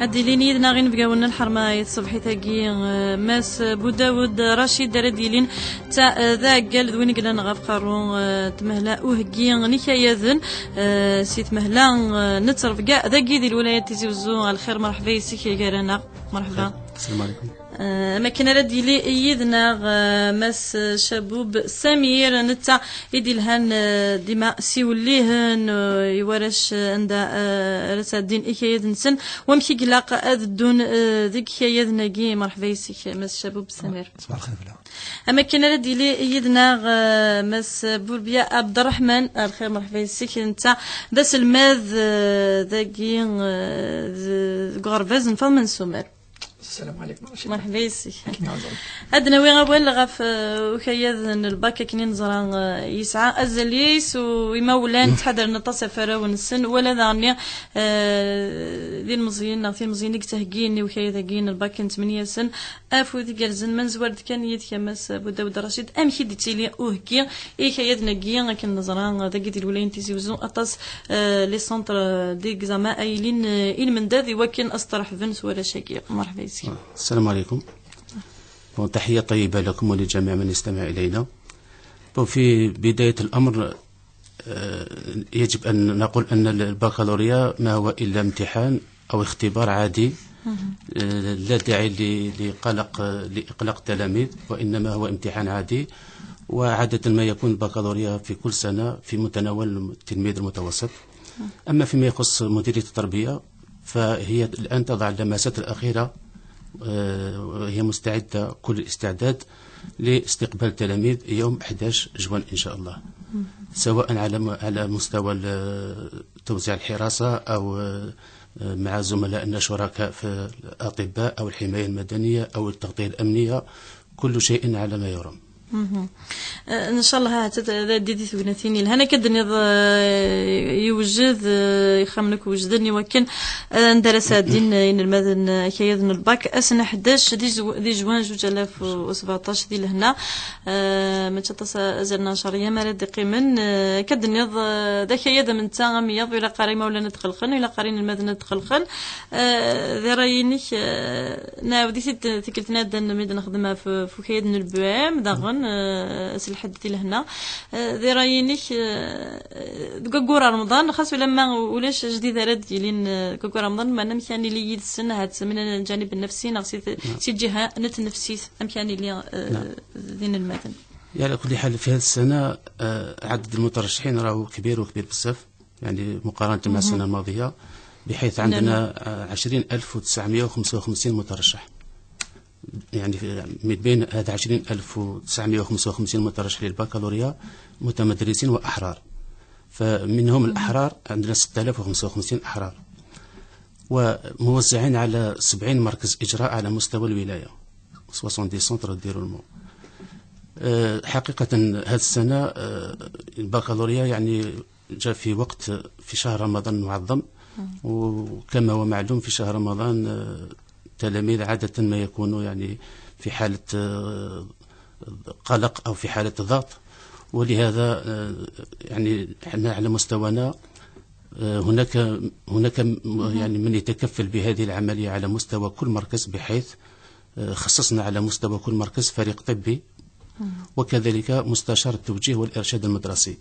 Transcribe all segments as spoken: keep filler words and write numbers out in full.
Ad d-ilin yid-neɣ inebgawen n lḥerma i tṣebḥit-agi, eh, Mass Budawed Racid ara d-yilin d ta-, eh, d aɛeggal d win i yellan ɣef qerru, eh, n tmehla uheggi n ikayaden, eh, si tmehla, eh, n ttrebga dagi di lwilaya n Tizi Uzzu. Lxir, merḥba yes-k gar-aneɣ. Merḥba. Ass-lɛakum. Eh, am akken ara d-yili yid-neɣ, eh, Mass Cabub Samir, netta i d-ilhan, eh, dima s iwellihen, eh, i warrac, eh, anda, eh, ara sɛeddin ikayad-nsen. Wamek i ilaq ad ddun, eh, deg ikayaden-agi? Merḥba yes-k, Mass Cabub Samir. Ṣbaḥ lxir fell-awen. Am akken ara d-yili yid-neɣ, eh, Mass Burbia Abderrahman. Lxir, merḥba yes-k. Netta d aselmad, eh, dagi, eh, d-, deg uɣerbaz n Faḍma n Sumer. Sslam ɛlikum. Merḥba yes-k. Akken iɛuzzen. Ad d-nawi awal ɣef, eh, ukayad n lbak, akken i neẓra, eh, yesɛa azal-is, u imawlan ttḥadaren aṭas ɣef warraw-nsen, wala daɣen, eh, d ilmeẓyen neɣ tilmeẓyin i yettheggiyen i ukayad-agi n lbak n tmenya-sen. Afud igerrzen, ma nezwar-d kan yid-k a Mass Budawed Racid, amek i d-ittili uheggi i ikayaden-agi, akken neẓra dagi di lwilaya n Tizi Uzzu, aṭas, eh, les centres d'examen ay ilin, eh, i lmendad i wakken ad s-ṭerḥben s warrac-agi. Merḥba yes-k. السلام عليكم. وتحية طيبة لكم ولجميع من يستمع إلينا. وفي بداية الأمر، آه، يجب أن نقول أن البكالوريا ما هو إلا امتحان أو اختبار عادي. آه، لا داعي ل-، لقلق، لإقلاق التلاميذ، وإنما هو امتحان عادي. وعادة ما يكون البكالوريا في كل سنة في متناول التلميذ المتوسط. أما فيما يخص مديرية التربية، فهي الآن تضع اللمسات الأخيرة، آه، وهي مستعدة كل الاستعداد لاستقبال التلاميذ يوم أحد عشر جوان إن شاء الله، سواء على م-، على مستوى ال-، توزيع الحراسة أو، آه، مع زملائنا الشركاء في الأطباء أو الحماية المدنية أو التغطية الأمنية، كل شيء على ما يرام. Mhm. Eh, ncallah, ha, tat-, ad d-tili tegnatin yelhan. Akka d-tenniḍ, eh, yewjed, eh, ixxamen akk wejden i wakken, eh, anda ara sɛeddin, eh, inelmaden, eh, akayad n lbak, ass n ḥdac di zw-, di juin zuǧ alaf u sbeɛṭac di lehna. Eh, mačči aṭas, azal n ɛecṛ yyam ara d-iqqimen. Eh, akka d-tenniḍ, eh, d akayad am netta am wiyaḍ, ur ilaq ara imawlan ad tqellqen, ur ilaq ara inelmaden ad tqellqen. Eh, di ṛṛay-inek, eh, nɛawed-it-id tikkelt-nniḍen mi d-nexdem ɣef, ɣef ukayad n lbuɛam, daɣen, eh, s lḥedd di lehna. Eh, di ṛṛay-inek, eh, deg waggur Remḍan, xas ulamma ulac ajdid ara d-yilin, eh, deg waggur Remḍan, meɛna amek ara nili yid-sen, ahat min lǧanib nnefsi neɣ si t-, si lǧiha n tnefsit, amek ara nili, eh, d inelmaden? يعني، على كل حال، في هذه السنة، آه، عدد المترشحين راهو كبير وكبير بزاف، يعني، مقارنة مع السنة الماضية، بحيث عندنا، آه، عشرين ألف وتسعمية وخمسة وخمسين مترشح. يعني، في، من بين هذا عشرين ألف وتسعمية وخمسة وخمسين مترشح للبكالوريا متمدرسين وأحرار، فمنهم الأحرار عندنا ستة آلاف وخمسة وخمسين أحرار، وموزعين على سبعين مركز إجراء على مستوى الولاية، soixante-dix centres de déroulement. آه، حقيقة هذه السنة، آه، البكالوريا يعني جاء في وقت، في شهر رمضان المعظم، وكما هو معلوم في شهر رمضان، آه، التلاميذ عادة ما يكونوا يعني في حالة، آه، قلق أو في حالة ضغط، ولهذا، آه، يعني احنا على مستوانا، آه، هناك، هناك م-، يعني من يتكفل بهذه العملية على مستوى كل مركز، بحيث، آه، خصصنا على مستوى كل مركز فريق طبي، وكذلك مستشار التوجيه والإرشاد المدرسي.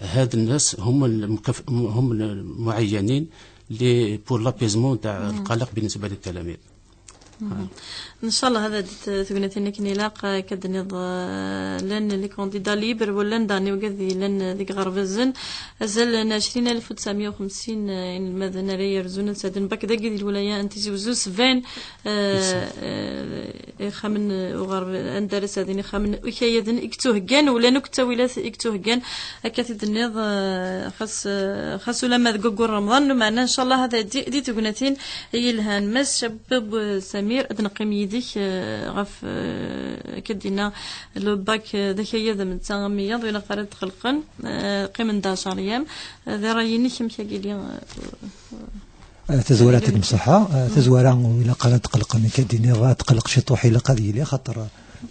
هاد الناس هم المكف-، هم المعينين ل-، pour l'apaisement تاع القلق بالنسبة للتلاميذ. Ncallah ad d-tegnatin akken ilaq, eh, akka d-tenniḍ, eh, llan les candidats libres, llan daɣen wigad yellan deg iɣerbazen. Azal n ɛecrin alef u tesɛemya u xemsin, eh, inelmaden ara yerzun ad sɛedden bac dagi di lwilaya n Tizi Uzzu, sebɛin, eh, eh, ixxamen, eh, uɣerb-, anda ara sɛedden ixxamen ikayaden i yettuheggan, u llan akk ttawilat i yettuheggan. Akka i d-tenniḍ, eh, xas, eh, xas ulamma deg waggur Remḍan, lameɛna ncallah ad d-, di tegnatin yelhan. Mass Cabub Samir, ad neqqim yid-k, eh, ɣef, eh, akka d-yenna, le bac, eh, d akayad am netta am wiyaḍ, ur ilaq ara ad tqellqen, eh, qqimen-d ɛecṛ yyam. Eh, di ṛṛay-inek, amek ad yili, eh, eh, tazwara, yɛṭikem ṣṣeḥḥa, eh, tazwara ur ilaq ara ad tqellqen, akka d-yenniḍ, ad tqelleq ciṭuḥ ilaq ad yili, xaṭer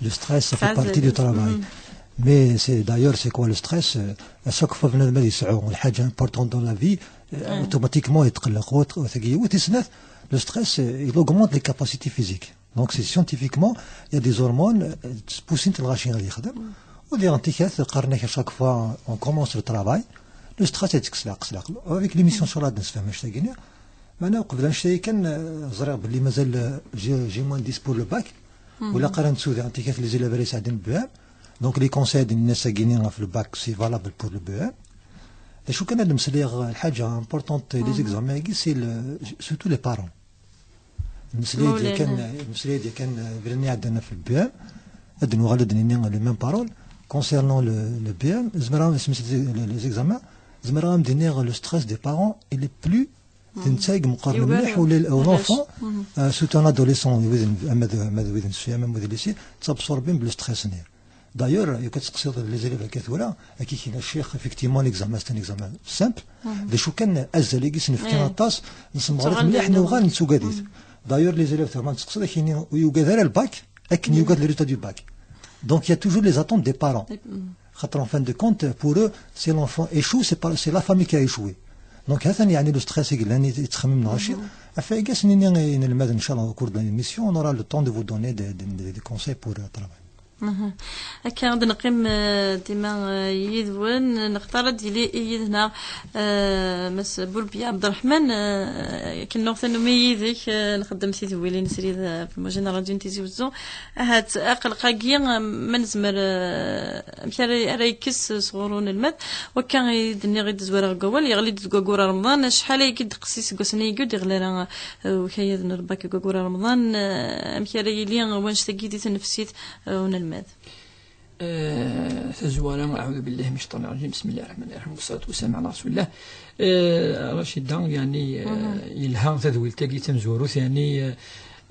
le stress, ça fait partie du travail. Mais c'est, d'ailleurs, c'est quoi le stress? Euh, à chaque fois, bnadem ad yesɛu lḥaǧa importante dans la vie, automatiquement yetqelleq. Wa tagi yiwet, tis snat, le stress, euh, il augmente les capacités physiques. Donc c'est scientifiquement, il y a des hormones, euh, poussent le rachis. Ou des antiquettes, à chaque fois on commence le travail, le stress est excellent. Avec l'émission sur la danse, mais je t'ai dit, maintenant, قبل أن نشتي كان، آه، زرير باللي مازال، آه، j'ai, j'ai moins dix pour le bac. ولا قرا نتسو دي انتيكات les élèves يساعدين ب B E M. Donc les conseils ديال الناس كاينين في le bac, c'est valable pour le B E M. شو كان هاد المسلية؟ الحاجة importante les examens هاكي, c'est le, surtout les parents. المسلية ديال كان، المسلية ديال كان بلي عندنا في ال B E M, هاد نوغال دنيني les mêmes paroles concernant le, le B E M. زمرا سميت les examens, زمرا غنديني le stress des parents, il est plus تنتايق مقارنة مليح ولا l'enfant, euh, surtout un adolescent, ويدن أما ذو أما ذو ويدن سفيا أما ذو lycée, تابسوربين بال stress نير. D'ailleurs يو كتسقسيض les élèves كثورة أكي كاين الشيخ, effectivement l'examen c'est un examen simple. دشو كان أزل يقيس نفتي نطاس نسمغ مليح نوغال نتوقاديت. D'ailleurs les élèves ثورة تسقسيض كاين يوقاد على الباك أكن يوقاد les résultats du bac. Donc il y a toujours les attentes des parents. خاطر en fin de compte, pour eux, c'est l'enfant échoue, c'est pas, c'est la famille qui a échoué. Donc هذا يعني le stress اللي يتخمم نغشي. أفايقاس نيني نلمد إن شاء الله au cours de l'émission, on aura le temps de vous donner des, des, des conseils pour le travail. Akka ad neqqim, eh, dima, eh, yid-wen, nextar ad yili yid-neɣ, eh, Mass Bulbi Abderrahmane, eh, akken nuɣ tanumi yid-k, eh, nxeddem tidwilin srid, eh, f lmujin n ṛadyu n Tizi Wezzu. Ahat aqelq-agi, eh, ma nezmer, eh, amek ara, ara yekkes sɣur unelmad. Wakka i d-nniɣ i d-zwareɣ deg wawal, yeɣli-d deg waggur n Remḍan, acḥal ayagi d-, ddeqs iseggasen ayagi ur d-yeɣli ara, eh, ukayad n lbak deg waggur n Remḍan, eh, amek ara yili wanect-agi di tnefsit, eh, unelmad? Eh, tazwara, أعوذ بالله من الشيطان الرجيم، بسم الله الرحمن الرحيم، والصلاة والسلام على رسول الله. Eh, Racida, يعني, eh, yelha tadwilt-agi tamezwarut, يعني, eh,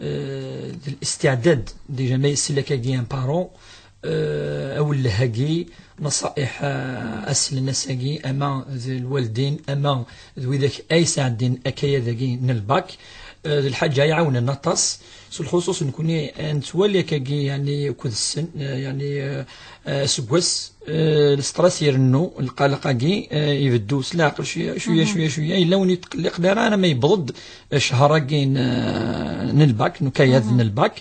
eh, d الاستعداد, déjà ma yesla akkagi un parent, eh, awelleh-agi, naṣa'iḥ, eh, aslen ass-agi, ama d lwaldin, ama d widak ay sɛeddin akayad-agi n lbak, eh, d lḥaǧa iɛawnen aṭas, s lxuṣuṣ nekni, eh, nettwali akkagi, يعني, akked ssen, eh, يعني, eh, eh, aseggas, eh, le stress irennu, lqalaq-agi, eh, ibeddu s leɛqel cwiya, cwiya, cwiya, cwiya. Yella win yetqelliq ara, ara ma yewweḍ-d, eh, ccher-agi n, eh, n lbak, n ukayad n lbak,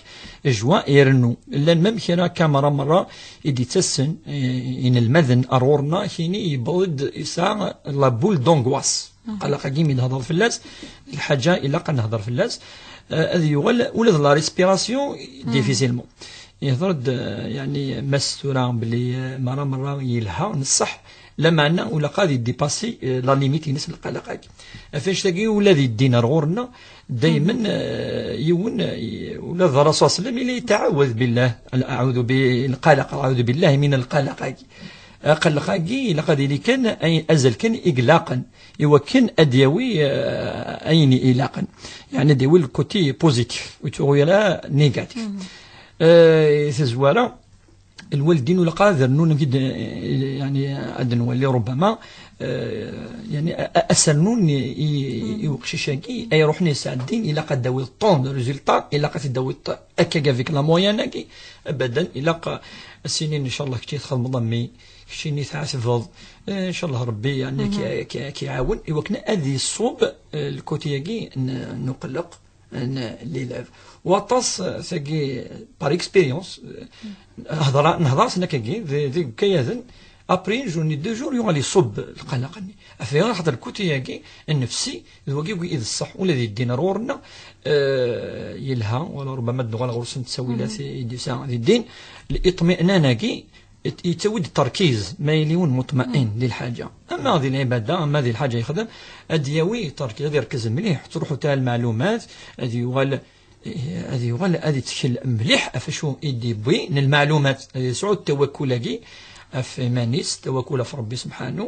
juin irennu. Llan même kra kamra merra i d-yettassen, eh, inelmaden ar ɣur-neɣ, kini yewweḍ-d yesɛa la boule d'angoisse. Lqalaq-agi mi nehḍer fell-as, d lḥaǧa ilaq ad nehḍer fell-as, eh, ad yuɣal ula d la respiration difficilement. Yehḍer-d, eh, يعني, Mass tura belli, eh, merra, merra yelha, neṣṣeḥ, lameɛna ur ilaq ad yedipasi, eh, la limite-ines n lqalaq-agi. Ɣef annect-agi, ula d yeddin ar ɣur-neɣ, daymen, eh, yiwen, eh, ula d Rasul sallam, yella yetɛawed billah, أعوذ بالقلق، أعوذ بالله من القلق-agi. Aqelleq-agi ilaq ad yili kan ay-, azal kan i ilaqen, i wakken ad d-yawi, eh, ayen i ilaqen. Yeɛni ad d-yawi le côté positif, ur yettɣuyi ara négatif. Eh, tazwara, lwaldin ur ilaq ara ad rnun, amek i d-, eh, yeɛni ad nwali ربما, eh, yeɛni a-, a-, ad s-rnun i, i, i uqcic-agi, ay ruḥen yesɛeddin, ilaq ad d-tawiḍ tant de résultats, ilaq ad t-id-tawiḍ akka avec la moyenne-agi, abadan, ilaq ad s-inin, ncallah, kečči txedmeḍ a mmi, keččini tɛetbeḍ, eh, ncallah Rebbi, yeɛni, ad k-, ad k-, ad k-iɛawen, i wakken ad iṣub, eh, le côté-agi n, n uqelleq, n l'élève. Waṭas, eh, tagi, par expérience, eh, hḍra-, nehḍer-asen akkagi, di, di ikayaden, après une journée, deux jours, yuɣal iṣub lqalaq-nni. Ɣef waya, xaṭer le côté-agi, nnefsi, d wagi i d ṣṣeḥ, ula d yeddin ar ɣur-neɣ, eh, yelha, wala ربما ad nuɣal ɣur-sen ttawilat i d-yusa di ddin, liṭmi'nan-agi, yet-, yettawi-d tterkiz, ma yili yiwen muṭma'in di lḥaǧa. Ama di lɛibada, ama di lḥaǧa yexdem, ad d-yawi tterkiz, ad yerkez mliḥ, ttruḥu-t ara lmeɛlumat, ad yuɣal, ad yuɣal ad yettkel mliḥ ɣef acu i d-yewwi n lmeɛlumat, ad yesɛu ttawakkul-agi ɣef iman-is, ttawakkul ɣef Rebbi subḥanu.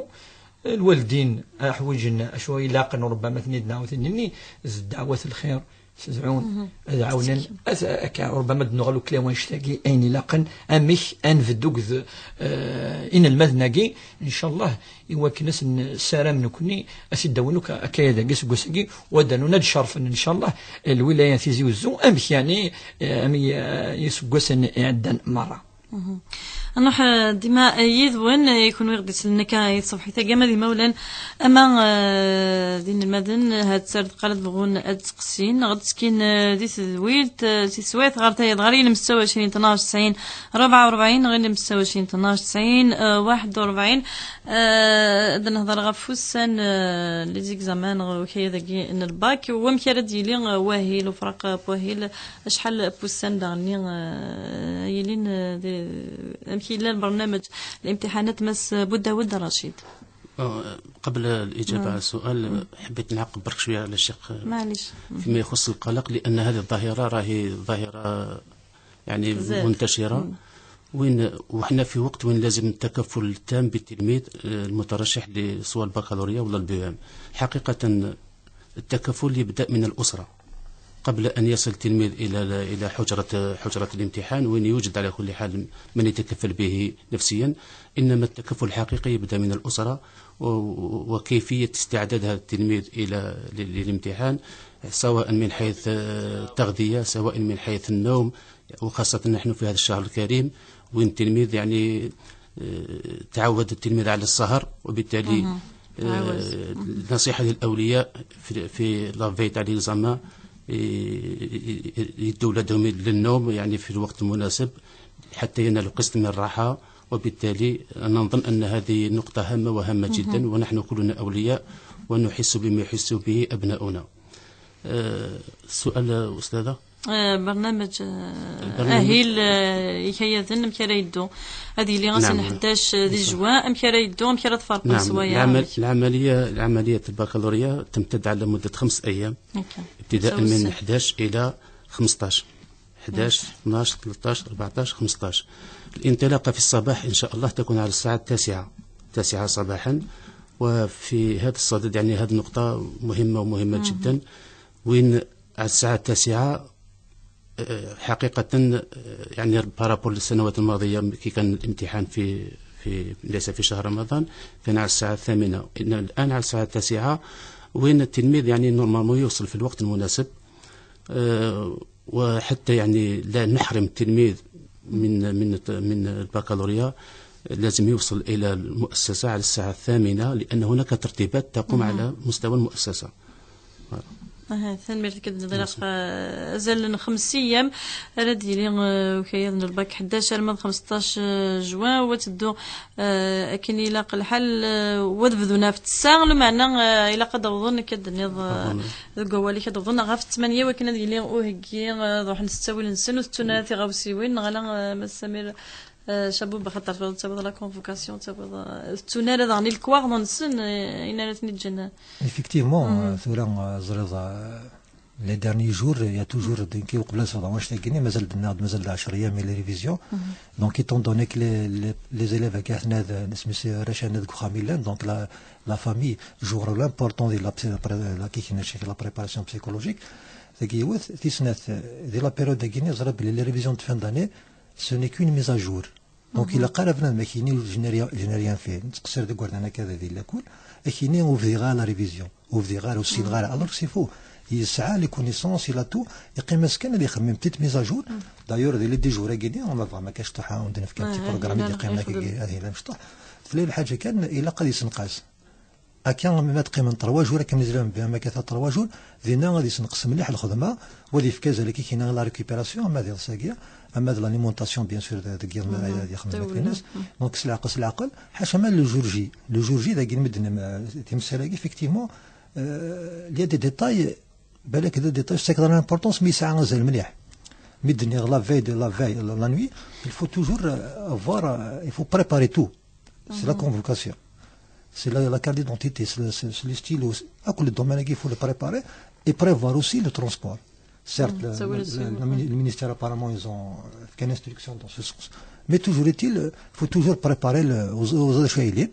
Lwaldin ḥwiǧen acu ilaqen, ربما ad ten-id-nɛawed-nni, d ddeɛwat lxir, Sezɛun, ad ɛawnen, ad, akka, ربما ad nuɣal ukli wanect-agi, ayen ilaqen, amek ad nbeddu deg, eh, inelmaden-agi, ncallah, i wakken ad sen-, nessaram nekni, ad t-id-awin akk akayad-agi seg wass-agi, u ad d-rnun ad d-cerfen, ncallah, lwilaya n Tizi Uzzu, amek, yeɛni, eh, am i, eh, iseggasen iɛeddan merra. Nruḥ, eh, dima, eh, yid-wen, eh, i kunwi ɣ-d-isellen akka i tṣebḥit-agi, ama d imawlan, ama, eh, d inelmaden, eh, ha-tt ar deqqal ad bɣun ad d-seqsin, neɣ ad ttekkin, eh, di tedwilt, eh, si teswiɛt ɣer tayeḍ, ɣer ilem setta u ɛecrin tnac tesɛin rebɛa u rebɛin, neɣ ilem setta u ɛecrin tnac tesɛin, eh, waḥed u rebɛin. Eh, ad nehḍer ɣef wussan, eh, les examens, neɣ ukayad-agi n lbak, wamek ara d-yili, eh, wahil, ufraq n wahil, acḥal n wussan daɣen-nni, eh, yilin, eh, di, amek yella lbernameǧ, الامتحانات, Mass Boudawed Rachid. آه، قبل الإجابة على السؤال، حبيت نعقب برك شوية على الشق، آه، معليش. فيما يخص القلق، لأن هذه الظاهرة راهي ظاهرة يعني بزاف. منتشرة. وين، وحنا في وقت وين لازم التكفل التام بالتلميذ، آه، المترشح لسواء البكالوريا ولا البي ام. حقيقة التكفل يبدأ من الأسرة قبل أن يصل التلميذ إلى، إلى حجرة، حجرة الامتحان، وين يوجد على كل حال من يتكفل به نفسيا. إنما التكفل الحقيقي يبدأ من الأسرة، و-، وكيفية استعداد هذا التلميذ إلى، للامتحان، سواء من حيث، آه، التغذية، سواء من حيث النوم، وخاصة نحن في هذا الشهر الكريم وين التلميذ يعني، آه، تعود التلميذ على السهر، وبالتالي، آه، النصيحة للأولياء في، في la veille تاع l'examen، ي-، ي-، يدوا ولادهم للنوم يعني في الوقت المناسب حتى ينالوا قسط من الراحة. وبالتالي أنا نظن أن هذه نقطة هامة وهامة جدا، ونحن كلنا أولياء ونحس بما يحس به أبناؤنا. آه، السؤال أستاذة؟ آه، برنامج، آه، البرنامج. أهيل، آه، يكيدن، أمك راه يدو. هذه اللي غاسن نعم. حداش دي جوان، أمك راه يدو، أمك راه تفرقوا نعم. السوايع. العمل-، العملية، العملية البكالوريا تمتد على مدة خمس أيام، ابتداء من حداش إلى خمسطاش. حداش، اثناش، ثلطاش، أربعطاش، خمسطاش. الانطلاقة في الصباح إن شاء الله تكون على الساعة التاسعة، التاسعة صباحا. وفي هذا الصدد، يعني، هذه النقطة مهمة ومهمة جدا، وين على الساعة التاسعة، آه، حقيقة، آه، يعني، بارابور للسنوات الماضية كي كان الامتحان في، في، ليس في شهر رمضان، كان على الساعة الثامنة، إن الآن على الساعة التاسعة، وين التلميذ، يعني، normalement يوصل في الوقت المناسب. آه، وحتى يعني لا نحرم التلميذ من، من، من البكالوريا، لازم يوصل إلى المؤسسة على الساعة الثامنة، لأن هناك ترتيبات تقوم على مستوى المؤسسة. Voilà. Aha, tanemmirt-ik ad nḍileɣ, eh, azal n xems ayyam ara d-yili, eh, ukayad n lbak ḥdac arma d xemsṭac, eh, juin, wa teddu, eh, akken ilaq lḥal, eh, wa d-bdun ɣef ttessa, lameɛna, eh, ilaq ad d-awḍen, akka d-tenniḍ, eh, deg wawal-ik ad d-awḍen ɣef ttmanya, wakken ad yili uheggi, eh, ad ruḥen s ttawil-nsen, ur tettun ara tiɣawsiwin, neɣ ala, eh, Mass Samir, eh, Chaboub, axaṭer tura tettawiḍ la convocation, tettawiḍ, eh, ur tettun ara daɣen i lekwaɣeḍ-nsen, eh, ayen ara ten-iǧǧen. Effectivement, eh, tura, eh, ẓriḍ, eh, les derniers jours, il y a toujours, donc, uqbel ad sefḍeɣ annect-agi-nni, mazal d-nniɣ-d, mazal d ɛecr ayyam i les révisions. Donc, étant donné que les, les, les élèves-agi atnan d, nesmi-s arrac-a deg uxxam i llan, donc la, la famille joue un rôle important di la, la, la, la préparation psychologique. Tagi yiwet, tis snat, di la période-agi-nni, ẓriɣ belli les révisions de fin d'année, ce n'est qu'une mise à jour. Donc, ilaq ara bnadem ad ak-yini, je n'ai rien, je n'ai rien fait. Nettqeṣṣir deg igerdan akka d di lakul, ad ak-yini ur bdiɣ ara la révision, ur bdiɣ ara, ur ssineɣ ara. Alors que c'est faux. Yesɛa les connaissances, il a tout. Yeqqim-as kan ad ixemmem petite mise à jour. D'ailleurs, di les dix jours-agi-nni, ma bɣam akka cṭuḥ, ad wen-d-nefk un petit programme i d-yeqqimen akka, ad yili mecṭuḥ. Tella lḥaǧa kan, ilaq ad yessenqas. Akka, ma ad qqimen trois jours, akken nezlam bha ma kata trois jours, dinna ad yessenqes mliḥ lxedma, wa ad yefk azal akka kina la récupération, ama d iḍes-agi, ama d l'alimentation, bien sûr, deg yiḍ ad yexdem akk ayen-is. Donc, s leɛqel, s leɛqel, ḥaca ma le jour J. Le jour J, dagi medden, euh, timsal-agi, effectivement, euh, il y a des détails, balak d détails, c'est que l'importance, mais yesɛa azal mliḥ. Mi d-nniɣ la veille de la veille, la, la nuit, il faut toujours, euh, avoir, euh, il faut préparer tout. C'est la convocation. C'est la, la carte d'identité, c'est le, c'est, c'est le stylo. À quoi le domaine il faut le préparer et prévoir aussi le transport. Certes, le, le, le, le mini-, le ministère apparemment ils ont, euh, fait une instruction dans ce sens. Mais toujours est-il, euh, il faut toujours préparer le, aux, aux, aux, euh,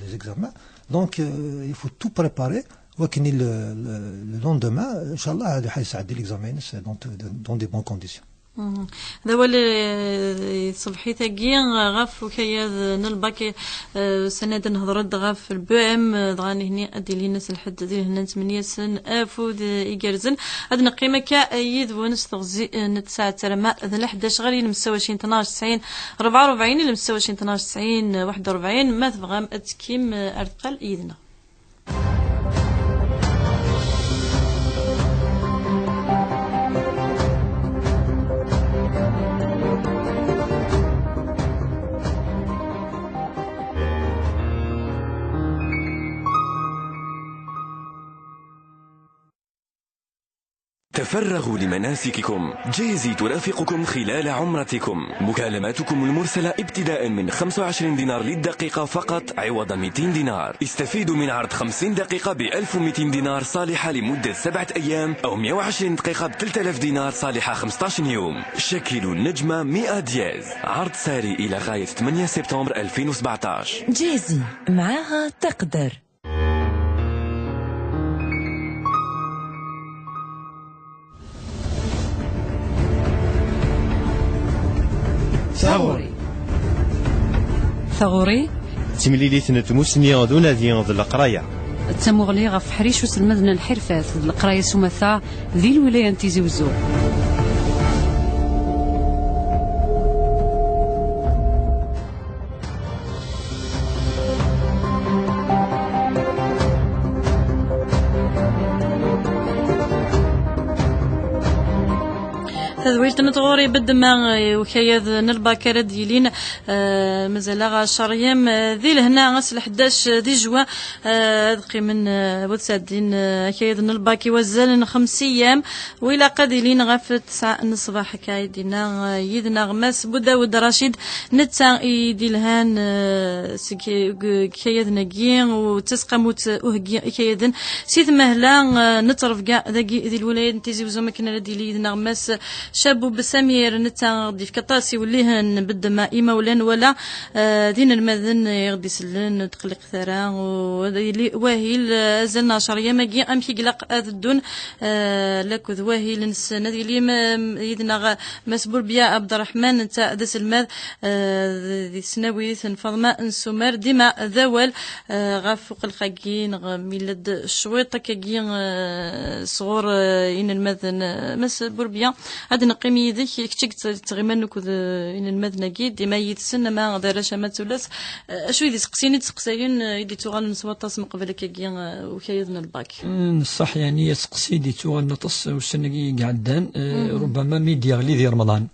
les examens. Donc, euh, il faut tout préparer. وكني le, le, le lendemain, إن شاء الله, هذا حيسعد l'examen dans, dans des bonnes conditions. Mhm. D awal, eh, ṣṣbeḥ-agi, eh, ɣef ukayad n lbak, eh, ussan-a ad nehḍer-d ɣef l-B E M, eh, dɣa nehni ad d-ilin ass n lḥedd di lehna n tmenya-sen afud, eh, igerrzen. Ad neqqim akka, eh, yid-wen s teɣzi, eh, n tsaɛet arma d leḥdac ɣer ilmessawacin tnac tesɛin rebɛa u rebɛin, ilmessawacin tnac tesɛin waḥed u rebɛin. Ma tebɣam ad tekkim, eh, ar tqal yid-neɣ. تفرغوا لمناسككم. جيزي ترافقكم خلال عمرتكم. مكالماتكم المرسلة ابتداء من خمسة وعشرين دينار للدقيقة فقط عوض مئتين دينار. استفيدوا من عرض خمسين دقيقة ب ألف ومئتين دينار صالحة لمدة سبعة أيام، أو مئة وعشرين دقيقة ب ثلاثة آلاف دينار صالحة خمسطاش يوم. شكلوا النجمة مئة دياز. عرض ساري إلى غاية ثمانية سبتمبر ألفين وسبعطاش. جيزي، معاها تقدر. Taɣuri. Taɣuri. D timlilit n tmusni d unadi d leqraya. D tamuɣli ɣef ḥric uselmad n lḥirfat d leqraya s umata di lwilaya n Tizi Wezzu. Tadwilt n tɣuri beddma, eh, ukayad n lbak ara d-yilin, eh, mazal-aɣ ccer-yam, eh, di lehna ass lḥdac di juin, eh, ad qqimen, eh, ad sɛeddin, eh, akayad n lbak i wazal n xems iyam, u ilaq ad ilin ɣef tesɛa n ṣṣbeḥ, akka i d-yenna, eh, yid-neɣ Mass Budawed Racid, netta i d-ilhan, eh, seg, g-, ikayaden-agi, u d tasqamut uheggi ikayaden si tmehla, eh, n ttrebga dagi di lwilaya n Tizi Wezzu, akken ara d-yili yid-neɣ Mass Cabub Samir, netta ɣ-d-yefka aṭas iwellihen beddem imawlan wala, eh, d inelmaden i ɣ-d-isellen, ur tqelliqet ara, u ad yili wahil, eh, azal n ɛecṛ yam-agi, amek i ilaq ad ddun, eh, lakked wahil-nsen. Ad yili, mm, yid-neɣ Mass Burbia Abderrahman, netta d aselmad, eh, di tesnawit n Faḍma n Sumer, dima d awal, eh, ɣef uqelleq-agi, neɣ mi yella-d cwiṭ akkagi, eh, sɣur, eh, inelmaden. Eh, Mass Burbia, ad neqqim yid-k, kečč i yettɣiman akked, eh, inelmaden-agi, dima yid-sen, ama d arrac ama d tullas. Eh, acu i d iseqsiyen i d-seqsayen, eh, i d-ittuɣalen s waṭas meqbel akkagi, eh, ukayad n lbak? Eh, n ṣṣeḥ, yeɛni, aseqsi i d-ittuɣalen aṭas ussan-agi i iɛeddan, eh, mhm, rubbama mi d-yeɣli di Remḍan.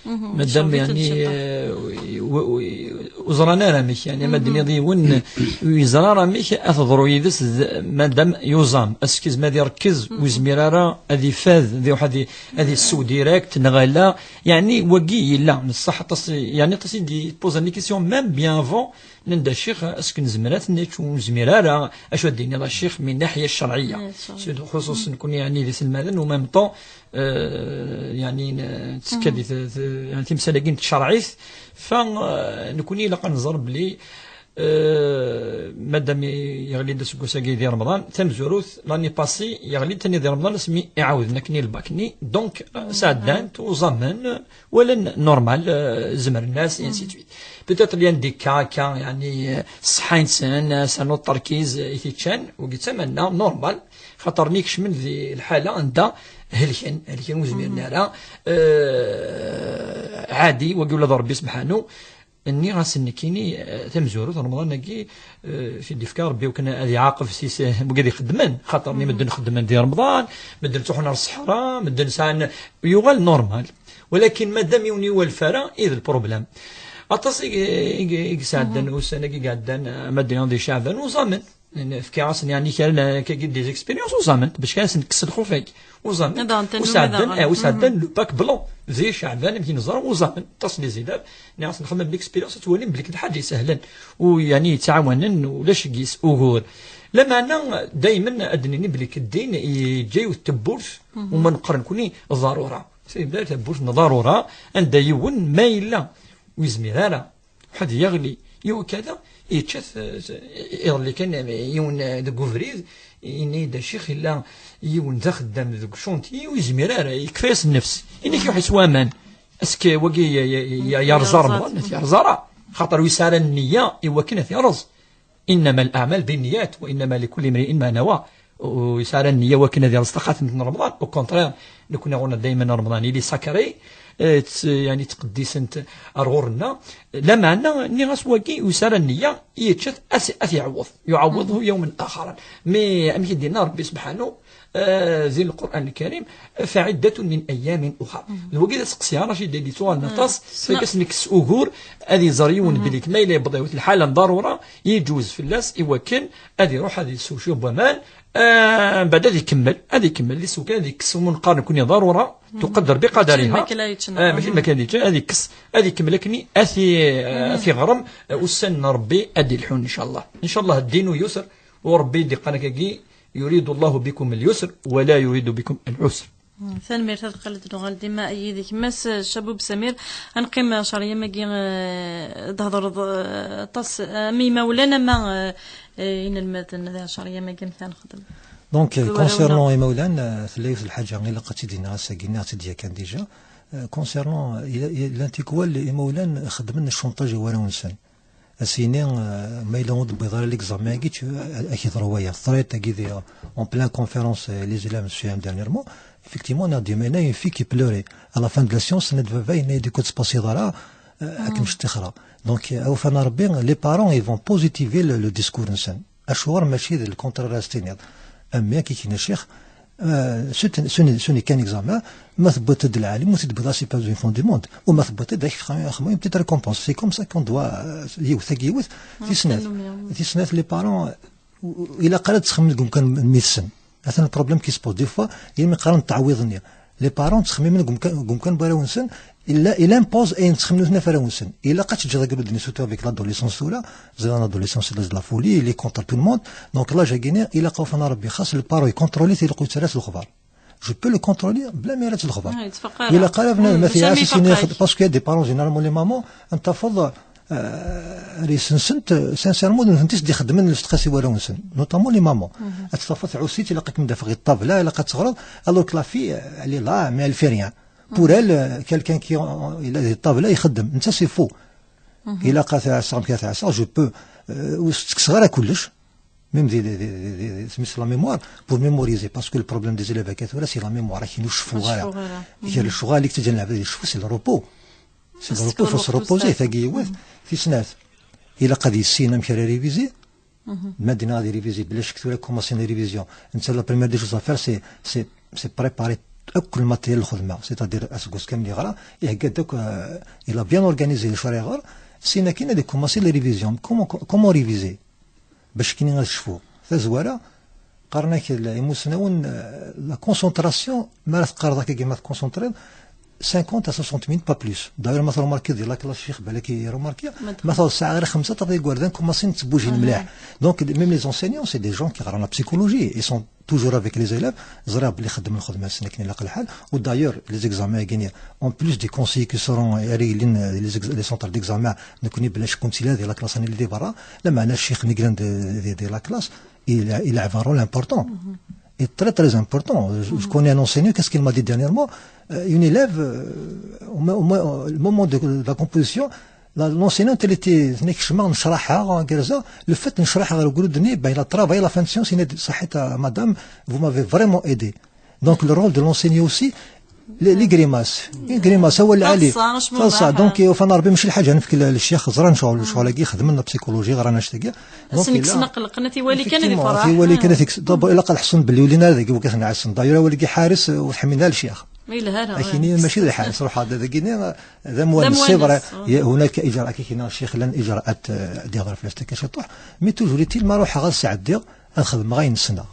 Mhm. Madam, yeɛni, eh, u-, u-, u-, ur ẓran ara amek, yeɛni, ma d-nniḍ yiwen, ur yeẓra ara amek ad teḍru yid-s, d-, madam yuẓam, askiz ma ad irekkez, ur yezmir ara ad ifad, ad iruḥ ad i-, ad issew direct, neɣ ala, yeɛni, wagi yella, n ṣṣeḥ aṭas, yeɛni, aṭas i d-ipoẓan les questions, même bien avant, nnan-d a ccix, est-ce que nezmer ad t-nečč, ur nezmir ara, acu ad d-tiniḍ a ccix, min naḥya ccerɛiyya. Surtout, xuṣuṣen nekni, yeɛni, d iselmaden, u même temps, euh, yeɛni, n-, tettekka di t-, t-, yeɛni, timsal-agi n tcerɛit, fa, euh, nekni ilaq ad nẓer belli, euh, madam i-, yeɣli-d aseggas-agi di Remḍan, tamezwarut, l'année passée, yeɣli-d tani di Remḍan asmi iɛawden akken i lbak-nni, donc, euh, sɛeddan-t, uẓamen, walan normal, euh, zemren-as, et ainsi de suite. Peut-être il y a des cas, cas, yeɛni, euh, ṣṣeḥḥa-nsen, euh, sɛan uṭerkiz, euh, i t-iččan, wagi d tamanna, normal, xaṭer mi kecmen di lḥala anda helken, helken ur zmiren ara, euh, ɛadi, wagi ula d Rebbi sebḥanu, nniɣ-asen nekkini, euh, tamezwarut, Remḍan-agi, euh, i d-ifka Rebbi wakken ad iɛaqeb si s-, wigad ixeddmen, xaṭer mi medden xeddmen di Remḍan, medden ttruḥun ar ṣṣeḥra, medden sɛan, yuɣal normal. Walakin madam yiwen yuɣal fara, i d lproblem. Aṭas i, i, i yesɛeddan ussan-agi i iɛeddan, eh, madam di Caɛban, uẓamen. Fkiɣ-asen, yeɛni, kra n, kagi des expériences, uẓament, bac kan ad sen-kkes lxuf-agi. Uẓament. Ad aɣen-tannum, u sɛeddan, ad aɣen-, eh, u sɛeddan le bac blanc. Di Caɛban, amek i neẓra, uẓament. Aṭas n les élèves, nniɣ-asen nxemmem l'expérience, ad twalim belli d lḥaǧa isehlen. U, yeɛni, yettɛawanen, ulac deg-s ugur. Lameɛna, daymen ad d-nini belli ddin yeǧǧa yiwet tewwurt, u ma neqqar nekni, ḍarura. Tebda tewwurt n ḍarura, anda yiwen ma yella ur yezmir ara ad yeɣli, yiwen kada, yečča-t, eh, iḍelli kan, eh, yiwen, eh, deg ubrid, Yenna-yi-d: "A ccix, yella yiwen d axeddam deg ucantier, ur yezmir ara, yekfa-yas nnefs." Ini-k: "Yuḥ-it waman." Est-ce que wagi y-, y-, y-, yerẓa Remḍan? Ur t-yerẓa ara. Xaṭer wi yesɛan nniya i wakken ad t-yerẓ. "Innama al-a'mal bin-niyat, wa innama li kulli imri'in ma nawa." Wi yesɛan nniya wakken ad yerẓ taxatemt n Remḍan, au contraire, nekkni ɣur-neɣ dayman Remḍan, il est sacré, eh, tt-, yani, ttqeddisen-t ar ɣur-nneɣ. Lameɛna, nniɣ-as wagi, wi yesɛan nniya, yečča-t, ad t-, ad t-iɛewweḍ. "Yuɛewwiḍuhu yawman axaran." Mais, amek i d-yenna Rebbi subḥanu, eh, di Lqur'an Lkarim, "Fa iddatun min ayyamin uxar." D wagi d aseqsi, a Racid, i d-yettuɣalen aṭas, fak-as nekkes ugur, ad iẓer yiwen belli ma yella yewweḍ yiwet lḥala n ḍarura, yeǧwez fell-as i wakken ad iruḥ ad isew cwiṭ n waman, eh, mbeɛd ad ikemmel, ad ikemmel di ssukan, ad ikkes, umi neqqar nekkni ḍarura, tuqadder bi qadariha. Mačči d lmakla yečča, eh, mačči d lmakla yečča, ad ikkes, ad ikemmel akken ad t-i-, ad t-iɣrem, eh, ussan n Rebbi ad d-ilḥun, ncallah. Ncallah, ddin yusr, u Rebbi i d-iqqan akkagi: "Yuridu Llahu bikum al-yusr, wa la yuridu bikum al-usr." Mm, tanemmirt, ad qqel ad nuɣal dima yid-k. Mass Caboub Samir, ad neqqim ɣer yam-agi, eh, d-thedreḍ, eh, aṭas, eh, am imawlan, ama, eh, eh, inelmaden, d ɣer yam-agi amek ara nexdem. Donc, eh, concernant imawlan, eh, tella yiwet lḥaǧa ilaq ad tt-id-iniɣ ass-agi, nniɣ-tt-id yakan déjà. Eh, concernant, eh, il, il, il antiqual, imawlan xeddmen cchontaj i warraw-nsen. As-yini, eh, ma yella ur d-tewwiḍ ara l'examen-agi, tu, eh, ad k-yeḍru waya. Teḍra-yi-d tagi di, en pleine conférence, eh, les élèves, monsieur, dernièrement. Effectivement, on a dit, mais là, une fille qui pleurait. À la fin de la séance, tenna-d baba, yenna-yi-d: "Ur k-tettpasiḍ ara, eh, ad kem-ttixreɣ." Donc, eh, awfan a Rebbi, les parents, ils vont positiver le, le discours-nsen. Acuɣer mačči d le contraire ara s-tiniḍ? A mmi, akka i k-yenna ccix, eh, s un, s un, s un kan examen, ma tewwiḍ-d lɛali, ma ur t-id-tewwiḍ ara, c'est pas une fin du monde. U ma tewwiḍ-d, ad ak-xedmeɣ une petite récompense. C'est comme ça qu'on doit, eh, yiwet, tagi yiwet. Ah, tis snat, tis snat, les parents, eh, ur ilaq ara ad ttxemmimen deg umkan n mmi-tsen. Atan le problème qui se pose. Des fois, imi qqaren ttɛewwiḍ-nni, les parents ttxemmimen deg umkan, deg umkan n warraw-nsen, il, il impose ayen ttxemmimen ɣef warraw-nsen. Ilaq ad teǧǧeḍ agrud-nni, surtout avec l'adolescence tura, ẓriɣ l'adolescence, c'est l'âge de la folie, il est contre tout le monde. Donc l'âge-agi-nni, ilaq awfan a Rebbi, xas le parent ikontroli-t, ilaq ur yettarra s lexbar. Je peux le contrôler bla ma yerra-tt lexbar. Ah, yettfaq ara. Ilaq ara bnadem ad t-iɛass, jamais i s-yini, parce que des parents, généralement les mamans, ad tafeḍ, euh, ar yessensen-t, sincèrement, d nutenti i s-d-ixeddmen le stress i warraw-nsen, notamment les mamans. Ad tafeḍ tɛuss-itt, ilaq ad kem-d-afeɣ di ṭṭabla, ilaq ad teɣreḍ, alors que la fille, euh, elle est là, mais elle fait rien. Pour elle, euh, quelqu'un qui, euh, il a des tabla, ixeddem. Netta, c'est faux. Ilaq ad tɛasseɣ, amek ad tɛasseɣ, je peux, euh, ur s-ttekkseɣ ara kullec. Même des, des, des, des, des, c'est la mémoire, pour mémoriser, parce que le problème des élèves akka tura, c'est la mémoire, akken ur ceffuɣ ara. Kra lecɣal i yettaǧǧan lɛebd ad icfu, c'est le repos. C'est le repos, faut se reposer, tagi yiwet. Tis snat, ilaq ad yissin amek ara réviser. Ma d-nniɣ ad réviser, bla ccek tura commencer les révisions. Netta, la première des choses à faire, c'est, c'est, c'est préparer akk le matériel n lxedma, c'est-à-dire aseggas kamel yeɣra, ihegga-d akk, euh, il a bien organisé les acu ara iɣer, syin akin ad commencer les révisions. Comment, comment réviser? Bac akken ad cfuɣ. Tazwara, qqaren-ak l-, imusnawen, euh, la concentration, mi ara teqqareḍ akkagi, ma tconcentriḍ, cinquante à soixante minutes, pas plus. D'ailleurs, ma tremarkiḍ di la classe, ccix, balak i remarkiɣ, ma tawweḍ ssaɛa ɣer xemsa, taḍ igerdan commencen ttbujin mliḥ. Donc, même les enseignants, c'est des gens qui ɣran la psychologie, ils sont toujours avec les élèves, ẓriɣ belli xeddmen lxedma-nsen akken ilaq lḥal. Ou d'ailleurs, les examens-agi, en plus des conseillers qui seront, euh, les ex-, les centres d'examen, nekkni bla ccek ur nettili ara di la classe, ad nili di berra, lameɛna ccix-nni yellan di, di, di la classe, il a, il a un rôle important. Et très, très important. Je, je connais un enseignant, qu'est-ce qu'il m'a dit dernièrement? Euh, une élève, euh, au mo-, au mo-, au moment de, de la composition, la, l'enseignante, elle était, tenna-k kecmeɣ, necraḥeɣ, gerza, le fait necraḥeɣ ɣer ugrud-nni, ben, il a travaillé la fin de séance, yenna-d: "Ṣaḥit a madame, vous m'avez vraiment aidé." Donc, le rôle de l'enseignant aussi, les, les grimaces. Une grimace, awal lɛali. Taḍsa, acemma taḍsa. Donc, ufan Rebbi, mačči lḥaǧa, nefk l-, lecyax ẓran ccɣel, ccɣel-agi xedmen la psychologie, ɣran annect-agi. Donc, asen-kksen aqelleq, nna-t i wali kan ad effectivement, ifreḥ. I wali kan ad ikkes. D'abord, ilaq ad ḥsun belli ur llin ara dagi wagi ten-ɛassen. D'ailleurs, awal-agi ḥares, ur t-ḥemmlen ara lecyax. Yelha, akini mačči d lḥares, ruḥ ad dagi-nni, d amwanes, c'est vrai. D amwanes, ah. هناك إجراءات, akini ccix, llan إجراءات, euh, ad d-ihḍer fell-as akka ciṭuḥ. Mais toujours est-il, ma ruḥeɣ ad sɛeddiɣ, ad xedmeɣ ayen ssneɣ.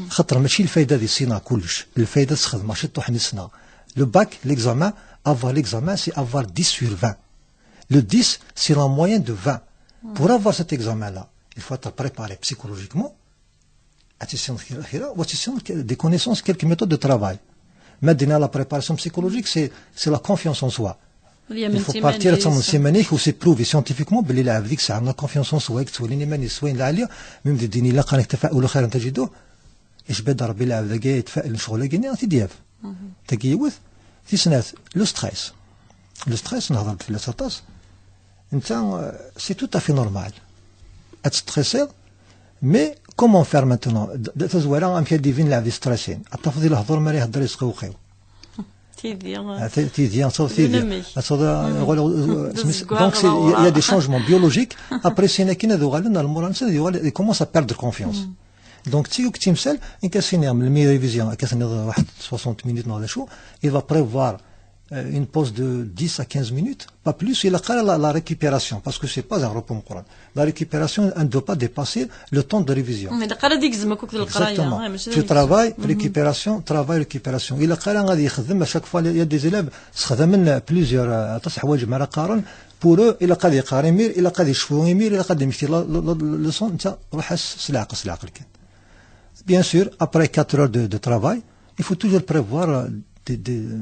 Xaṭer mačči lfayda di ssineɣ kullec, lfayda ad sxedmeɣ ciṭuḥ n ssneɣ. Le bac, l'examen, avoir l'examen, c'est avoir dix sur vingt. Le dix, c'est la moyenne de vingt. Pour avoir cet examen-là, il faut être préparé psychologiquement. Ad tissineḍ kra, kra, ou ad tissineḍ des connaissances, quelques méthodes de travail. Ma d-nniɣ la préparation psychologique, c'est, c'est la confiance en soi. Il faut partir ad tameḍ s iman-ik, u c'est prouvé scientifiquement belli lɛebd i yesɛan la confiance en soi, i yettwalin iman-is s wayen lɛali, même di ddin ilaq ad neg tafa'ul xayran tajiduh. Icba-d Rebbi lɛebd-agi yetfa'len ccɣel-agi-nni, ad t-id-yaf. Tagi yiwet. Tis snat, le stress. Le stress, nehḍer-d fell-as aṭas. Netta, euh, c'est tout à fait normal. Ad testressiḍ, mais comment faire maintenant? D-, d-, tazwara, amek ad d-ibin lɛebd yestressiyen? Ad tafeḍ i lehdur mi ara ihedder yesqewqiw. Tidi, ah, ti-, tidi, ad taweḍ tidi. Ad taweḍ, euh, donc, c'est, il y a, il y a des changements biologiques. Après, c'est là ad uɣalen ar lmural-nsen, ad yuɣal, il commence à perdre confiance. Donc, d tigi i yettimsal, nekk ad s-iniɣ, melmi révision, akka tenniḍ waḥed soixante minutes neɣ d acu, il va prévoir, euh, une pause de dix à quinze minutes, pas plus, ilaq ara la, la récupération, parce que c'est pas un repos meqqran. La récupération, elle ne doit pas dépasser le temps de révision. Ilaq ara ad igzem akk akked leqraya. Exactement. Tu travail, récupération, travail, récupération. Ilaq ara ad yexdem, à chaque fois, il y a des élèves, sexdamen plusieurs, euh, aṭas ḥwaǧ mi ara qqaren, pour eux, ilaq ad yeqqar imir, ilaq ad yecfu imir, ilaq ad yemmekti la, la, la, la leçon, netta, ruḥ-as s leɛqel, s leɛqel kan. Bien sûr, après quatre heures de, de travail, il faut toujours prévoir, euh, des, des, euh,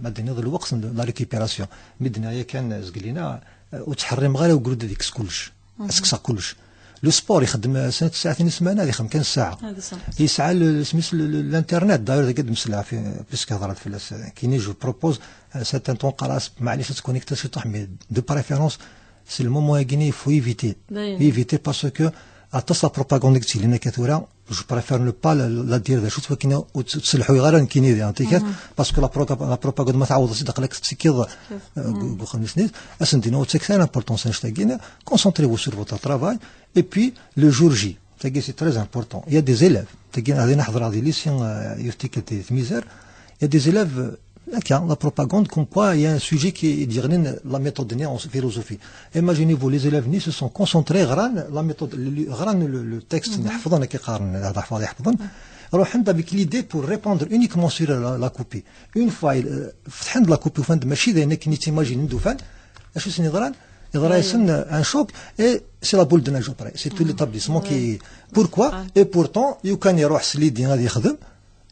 ma d-tiniḍ, lweqt n la récupération. Mi d-nniɣ yakan, euh, zgelina, euh, ur ttḥerrimeɣ ara ugrud ad yekkes kullec. Ad ssekkseɣ kullec. Le sport, ixeddem, euh, snat ssaɛtin i ssmana, ad ixeddem kan ssaɛa. Yesɛa le, isem-is le, le, l'internet, d'ailleurs, dagi ad d-mselɛeɣ, puisque hedreɣ fell-as, euh, kini, je propose, euh, certains temps, qqareɣ-as, maɛlic, ad tconnecteḍ ciṭuḥ, mais de préférence, c'est le moment-agi, il faut éviter. Éviter parce que aṭas la propagande i yettilin akka tura, je préfère ne pas la, la dire, d acu-tt wakken ur tt-, ur tt-selḥuyeɣ ara nekkini diɣen, tikat, parce que la propa-, la propagande ma tɛawdeḍ-tt-id aql-ak tettekkiḍ, euh, deg, deg uxxam-is. Ad sen-d-iniɣ, ur ttakket ara l'importance annect-agi, concentrez-vous sur votre travail, et puis le jour J, tagi c'est très important, il y a des élèves, tagi ad iniɣ ḥeḍreɣ di lycée, euh, yiwet tikkelt di Tmizar, il y a des élèves, euh, Akka, la propagande, comme quoi il y a un sujet qui est, la méthode en philosophie. Imaginez-vous, les élèves-nni se sont concentrés, ɣran la méthode, le, le, ɣran le, le texte, ḥefḍen, akka qqaren, ad ḥefḍen, ḥefḍen. Ruḥen avec l'idée pour répondre uniquement sur la, la copie. Une fois, euh, fetḥen la copie, ufan-d mačči d ayen akken i ttimajinen d-ufan, acu sen-yeḍran? Yeḍra-yasen, euh, un choc, et c'est la boule de neige après. C'est tout l'établissement qui, pourquoi? Et pourtant, lukan iruḥ s l'idée ad yexdem,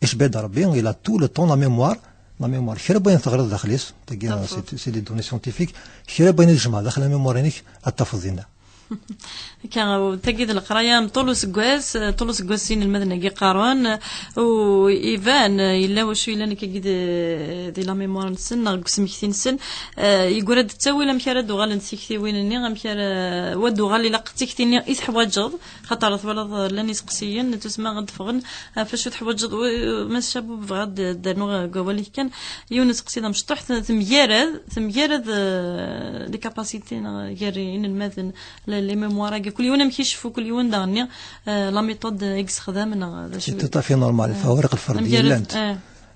Icba-d Rebbi, il a tout le temps la mémoire. La mémoire, kra n wayen teɣriḍ daxel-is, tagi, c'est, c'est des données scientifiques, kra n wayen i tjemɛeḍ daxel la mémoire-inek, ad t-tafeḍ dinna. Akka, tagi d leqraya n ṭul useggas, ṭul useggas inelmaden-agi qqaren, u iban, yella wacu yellan akkagi di, di la mémoire-nsen, neɣ deg usmekti-nsen, eh, yeggra-d ttawil amek ara d-uɣalent tiktiwin-nni, amek ara, wa d-uɣal ilaq tikti-nni i teḥwaǧeḍ, Xaṭer twalaḍ, llan iseqsiyen, tusma ad d-ffɣen, ɣef acu teḥwaǧeḍ, w-, Mass Cabub, bɣiɣ ad d-, d-rnuɣ deg wawal-ik kan, yiwen n useqsi d amecṭuḥ, t-, temgarad, temgarad, eh, les capacités, neɣ gar inelmaden, le-, les mémoires-agi, kul yiwen amek iceffu, kul yiwen daɣenni, eh, la méthode i yessexdam, neɣ d acu. C'est tout à fait normal, lfawariq lferdiyya llant.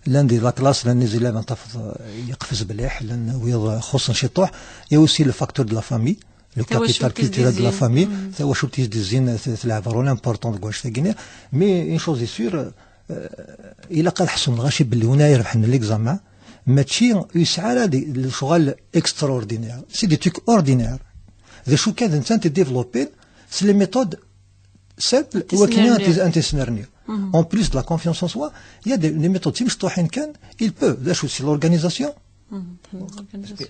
Llan di la classe, llan les élèves, ad tafeḍ, eh, yeqfez mliḥ, llan wiyaḍ xuṣṣen ciṭuḥ. Il y a aussi le facteur de la famille. Le capital culturel de la famille, tawacult i s-d-izzin, t-, tleɛb rôle important deg wannect-agi-nni. Mais une chose est sûre, euh, ilaq ad ḥsun lɣaci belli win ara irebḥen l'examen, mačči ur yesɛi ara di-, lecɣal extraordinaire. C'est des trucs ordinaires. D acu kan d netta i développé, c'est les méthodes simples, wakken ad tis-, ad tis-nerni. En plus de la confiance en soi, il y a des, des méthodes timecṭuḥin kan, il peut, d acu, c'est l'organisation.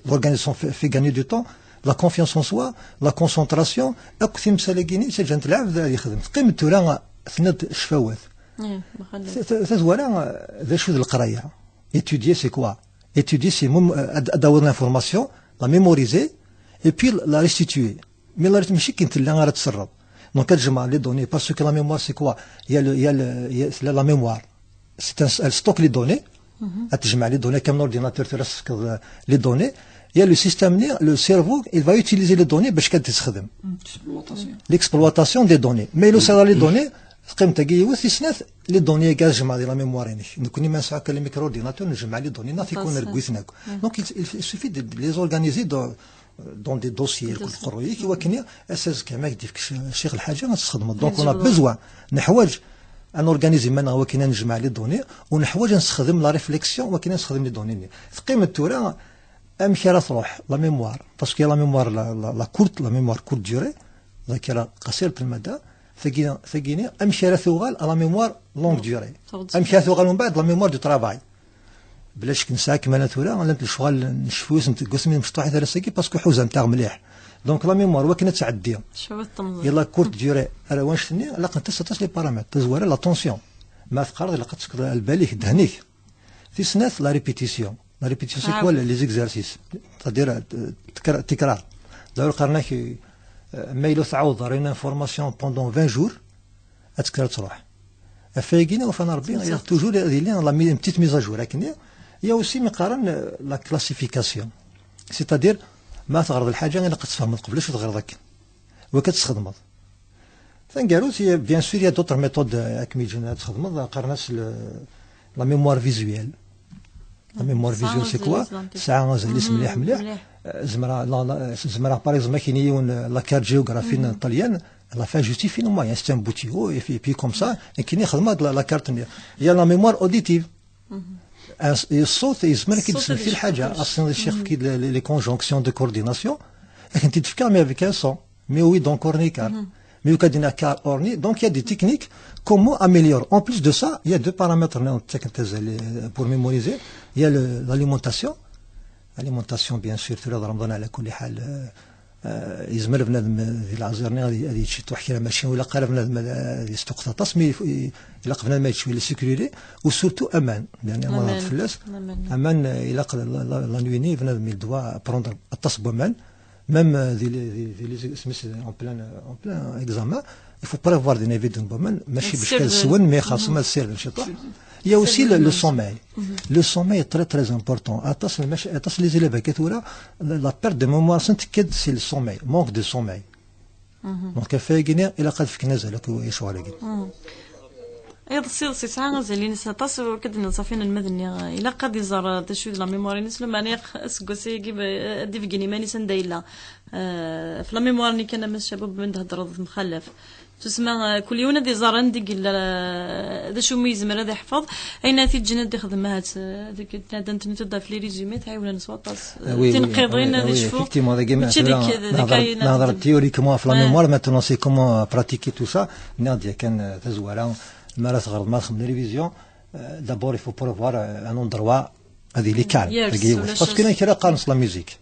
L'organisation fait, fait gagner du temps, la confiance en soi, la concentration, akk timsal-agi-nni, ttaǧǧant lɛebd ad yexdem. Teqqim tura, tenniḍ ccfawat. Ta-, ta-, tazwara, d acu d leqraya? Étudier, c'est quoi? Étudier, c'est mem-, ad, ad tawiḍ l'information, la mémoriser, et puis la restituer. Mais la, mačči akken tella ara tserreḍ. Donc, ad tjemɛeḍ les données, parce que la mémoire, c'est quoi? Il y a le, il y a le, il y a, c'est la, la mémoire. C'est un, elle stocke les données. Ad tjemɛ les données, comme l'ordinateur, tu restes, euh, les données. Il y a le système, le cerveau, il va utiliser les données, باش ad t-yessexdem. L'exploitation. L'exploitation des données. Mais le, c'est les données, teqqim tagi yiwet, tis snat, les données, ad tjemɛeḍ di la mémoire-inek. Nekkni ma nesɛa kan le micro-ordinateur, nejmeɛ les données, naf ikun rgwiten akk. Donc, il, il suffit de, de les organiser dans, dans des dossiers, lqerruy-ik, i wakken ass azekka ma ak-d-yefk ccix lḥaǧa, ad txedmeḍ. Donc, on a besoin, neḥwaǧ ad norganiser iman-nneɣ wakken ad nejmeɛ les données, u neḥwaǧ ad nessexdem la réflexion wakken ad nessexdem les données-nni. Teqqim-d tura, amek ara truḥ la mémoire, parce que la mémoire, la, la, la courte, la mémoire courte durée, ذاكرة قصيرة المدى, tagi, tagi-nni, amek ara tuɣal à la mémoire longue durée. Amek ara tuɣal umbeɛd la mémoire du travail. Bla ccek nesɛa kmana tura, llant lecɣal n ccfuyas n tgusmi mecṭuḥit ar ass-agi, parce que ḥuzant-aɣ mliḥ. Donc la mémoire, wakken ad tɛeddi, cwiṭ temẓi. Et la courte durée, ara wanect-nni, laqent-as aṭas les paramètres. Tazwara, la tension. Ma teqqareḍ, ilaq ad tekkeḍ lbal-ik, ddehn-ik. Tis snat, la répétition. La répétition, c'est quoi, les exercices? C'est-à-dire, euh, tikra-, tikrar. D'ailleurs, qqaren-ak, euh, ma yella ur tɛawdeḍ ara une information pendant vingt jours, ad tekker ad truḥ. Ɣef wayagi-nni, ufan Rebbi, toujours ad yili la mi-, une petite mise à jour, akken i, il y a aussi mi qqaren, euh, la classification. C'est-à-dire, ma teɣreḍ lḥaǧa, ilaq ad tfehmeḍ qbel acu teɣreḍ akken. Wak ad tesxedmeḍ. Taneggarut, il y a, bien sûr, il y a d'autres méthodes, euh, akken mi ǧǧan ad txedmeḍ, qqaren-as le, la mémoire visuelle. La mémoire visuelle, c'est quoi? Tesɛa azal-is mliḥ, mliḥ. Euh, zemreɣ, la, la, zemreɣ, par exemple, ad k-iniɣ yiwen, euh, la carte géographique n Ṭṭalyan, elle a fait juste une moyenne, c'est un bout, et puis, et puis comme ça, et kini xedmeɣ la, la carte. Il y a la mémoire auditive. As-, ṣṣut yezmer ad k-id-yesmekti lḥaǧa, ass-n ad ccix les, les, les conjonctions de coordination, ad k-tent-id-fkeɣ, mais avec un son. Mais oui, donc orni car. Mais au cas d'un car orni, donc il y a des techniques, comment améliorer. En plus de ça, il y a deux paramètres, là, pour mémoriser. Il y a le, l'alimentation. L'alimentation, bien sûr, tura d Ramadan, ala kulli ḥal, euh, euh, yezmer bnadem, euh, di leɛẓir-nni ad, ad yečč ciṭuḥ kra, mačči ilaq ara bnadem ad, ad yesṭuqqet aṭas, mais il faut, il, ilaq bnadem ad yečč les sucreries, ou surtout aman. Dernièrement, aman, fell-as, aman, euh, ilaq la, la, la, la nuit-nni, bnadem, il doit prendre aṭas n waman, même, euh, di, di, di, di, en plein, en plein examen, il faut prévoir des navettes de waman, mačči bac kan swen, mais xaṣṣem ad sirden ciṭuḥ. Il y a aussi le, le sommeil. Le sommeil est très, très important. Aṭas n lmac-, aṭas n les élèves akka tura, la, la perte de mémoire, c'est que c'est le sommeil, manque de sommeil. Donc, ɣef wayagi-nni, ilaq ad fken azal akk i ccɣel-agi. Iḍes, iḍes yesɛa azal-ines aṭas, ur k-d-nniḍ ṣafi inelmaden-nni, ilaq ad iẓer, eh, d acu d la mémoire-ines, lameɛna ilaq aseggas-agi, eh, ad d-ibeggen iman-is anda yella. Eh, ɣef la mémoire-nni kan, a Mass Cabub, mi d-theddreḍ temxalaf. Tusma, eh, kul yiwen ad iẓer anda i yella, eh, d acu umi yezmer ad iḥfeḍ, ayen ara t-iǧǧen ad ixdem, ahat, eh, deg tnaddant-nni tudda ɣef les résumés, tɛiwen-aneɣ s waṭas. Eh, oui, oui, tinqiḍin, oui, ad oui, icfu. Effectivement, dagi mačči tura deg, deg nehḍer, ayen nehḍer théoriquement ɣef la mémoire, maintenant c'est comment, euh, pratiquer tout ça. Nniɣ-d yakan, euh, tazwara, mi ara teɣreḍ, mi ara txedmeḍ révision, euh, d'abord il faut prévoir, euh, un endroit ad yili calme, dagi yiwet. Parce que kra qqaren s la musique.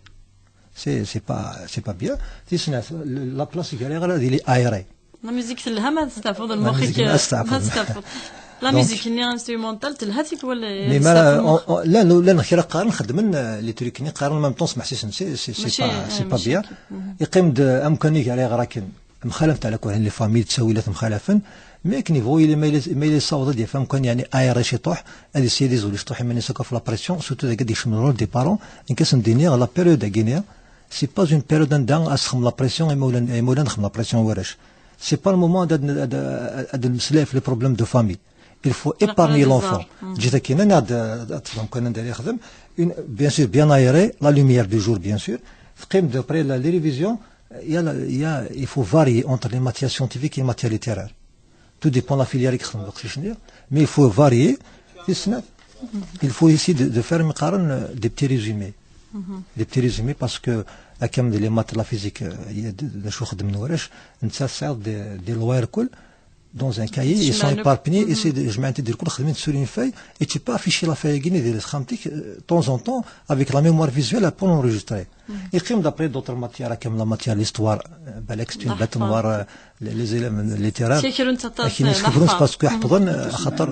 C'est, c'est pas, c'est pas bien. Tis snat, le, la place i ara ad yili aéré. La musique telha ma testeɛfuḍ lmux-ik, ma testeɛfuḍ. La musique-nni instrumentale telha tikwal. Mais ma, on, on, llan, llan kra qqaren xeddmen, euh, les trucs-nni qqaren en même temps smeḥsisen, c'est, c'est, c'est pas, c'est pas bien. Iqqim-d, euh, amkan i ara iɣer akken. Mxalafent ɛla kulli ḥal, les familles, ttawilat mxalafen, mais akken yebɣu yili, ma yella, ma yella yessaweḍ ad yaf amkan, yeɛni, aéré ciṭuḥ, ad yessired izul ciṭuḥ iman-is akk ɣef la pression, surtout dagi ad yekcem le rôle des parents, nekk ad sen-d-iniɣ, la période-agi-nni, c'est pas une période anda ad s-texdem la pression i imawlan, i imawlan ad xedmen la pression i warrac. C'est pas le moment ad, ad, ad, ad, ad nemmeslay ɣef les problèmes de famille. Il faut épargner l'enfant. Ǧǧet akin ad, ad, ad tefhem kan anda ara yexdem. Une, bien sûr, bien aéré, la lumière du jour, bien sûr. Teqqim d'après la, les révisions, il y a la, il y a, il faut varier entre les matières scientifiques et les matières littéraires. Tout dépend de la filière i yexdem uqcic-nni, mais il faut varier. Tis snat, il faut essayer de, de faire, mi qqaren, euh, des petits résumés. Des petits résumés parce que, comme les maths, la physique, euh, il y a de, d acu xeddmen warrac, netta tesɛiḍ des, des lois irkul, dans un cahier, ils sont éparpillés, et c'est de, jemɛen-t-id irkul, xedmen sur une feuille, et tu peux afficher la feuille-agi di texxamt-ik, euh, de temps en temps, avec la mémoire visuelle, pour enregistrer. Iqqim d'après d'autres matières, comme la matière l'histoire, euh, balak c'est une bête noire, euh, les, les élèves littéraires. Akin skefrun parce que ḥefḍen, euh, xaṭer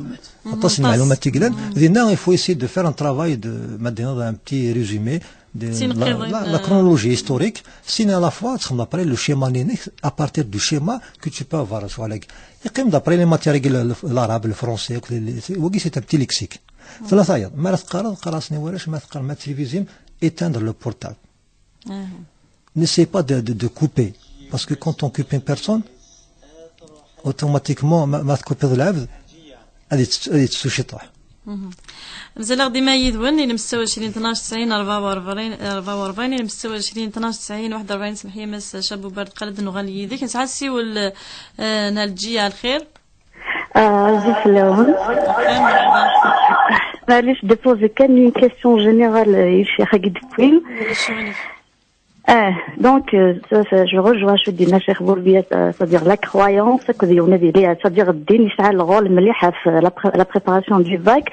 aṭas n lmeɛlumat i yellan. Dinna, il faut essayer de faire un travail de, ma d-tiniḍ, un petit résumé de la, la, la chronologie historique. Sinon, à la fois, txedmeḍ après le schéma-nni-inek, à partir du schéma que tu peux avoir, ccɣel-agi. Iqqim d'après les matières, le, le, l'arabe, le français, le, le, c'est, wagi, c'est un petit lexique. Tlata-yaḍ, mi ara teqqareḍ, qqar-asen i warrac, ma teqqarem ad trévisem, éteindre le portable. N'essaie pas de, de, de couper. Parce que quand on coupe une personne, automatiquement, ma, ma tcoupeḍ lɛebd, ad yett-, ad yettu ciṭuḥ. Mazal-aɣ dima yid-wen, ilem setta u ɛecrin, tnac, tesɛin, rebɛa u rebɛin, rebɛa u rebɛin, ilem setta u ɛecrin, tnac, tesɛin, waḥed u rebɛin, semmeḥ-iyi a Mass Cabub, ar d-teqqaleḍ nuɣal yid-k. Nesɛa ssiwel, eh, n Ɛelǧiya, lxir. Ah, azul fell-awen. Maɛlic, de poser kan une question générale, euh, i ccix-agi d-wwin. Ah, donc, euh, ça, ça, je rejoins ce que dit Cheikh Bourbier, euh, c'est-à-dire la croyance, que dit, on a dit, c'est-à-dire, ddin yesɛa le rôle mliḥ ɣef la pré-, la préparation du bac.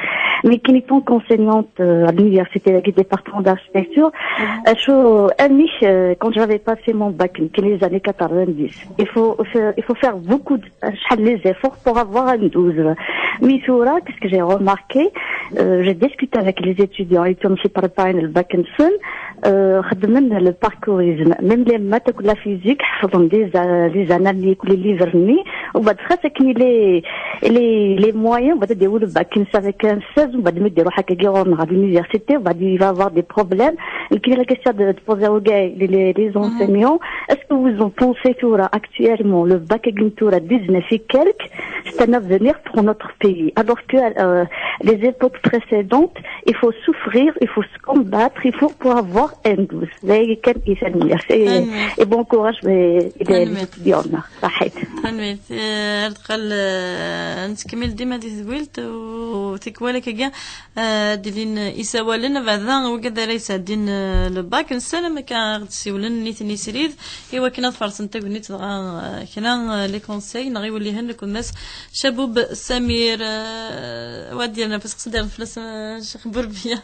Mais qui n'est pas enseignante euh, à l'université, avec le département d'architecture. Euh, je- elle, euh, quand j'avais passé mon bac, qui les années quatre-vingt-dix, il faut, faire- il faut faire beaucoup de شحال les efforts pour avoir un douze. Mais ثورة, qu'est-ce que j'ai remarqué? Euh, j'ai discuté avec les étudiants et tout, c'est par rapport au bac, euh, خدمنا le parcourisme. Même les maths, la physique, حفظهم des, les analyses, les livres, وبعد خاصك les, les, les moyens, وبعد يديروا le bac avec un seize, وبعد ما يديروا حاجة يقولوا à l'université, وبعد il va avoir des problèmes. Donc, il y a la question de, de poser aux gars, les, les, les enseignants, est-ce que vous en pensez ثورة actuellement, le bac ثورة dix-neuf et quelques, c'est un avenir pour notre pays. Alors que euh, les époques précédentes, il faut souffrir, il faut se combattre, il faut pour avoir un douze. Et bon courage, mais il est les étudiants. صحيت. Tanemmirt. Eh, ar deqqal, eh, nettkemmil dima di tedwilt u tikwal akka, eh, ad d-ilin isawalen, abeɛda wigad ara yesɛeddin, eh, le bac, nessaram akka ad ɣ-d-siwlen nitni srid i wakken ad fersen tagnit dɣa, eh, kra, eh, les conseils neɣ iwellihen, nekk d Mass Cabub Samir, eh, wa d-yerna fas xsed yerna fell-as, eh, Ccix Burbiya.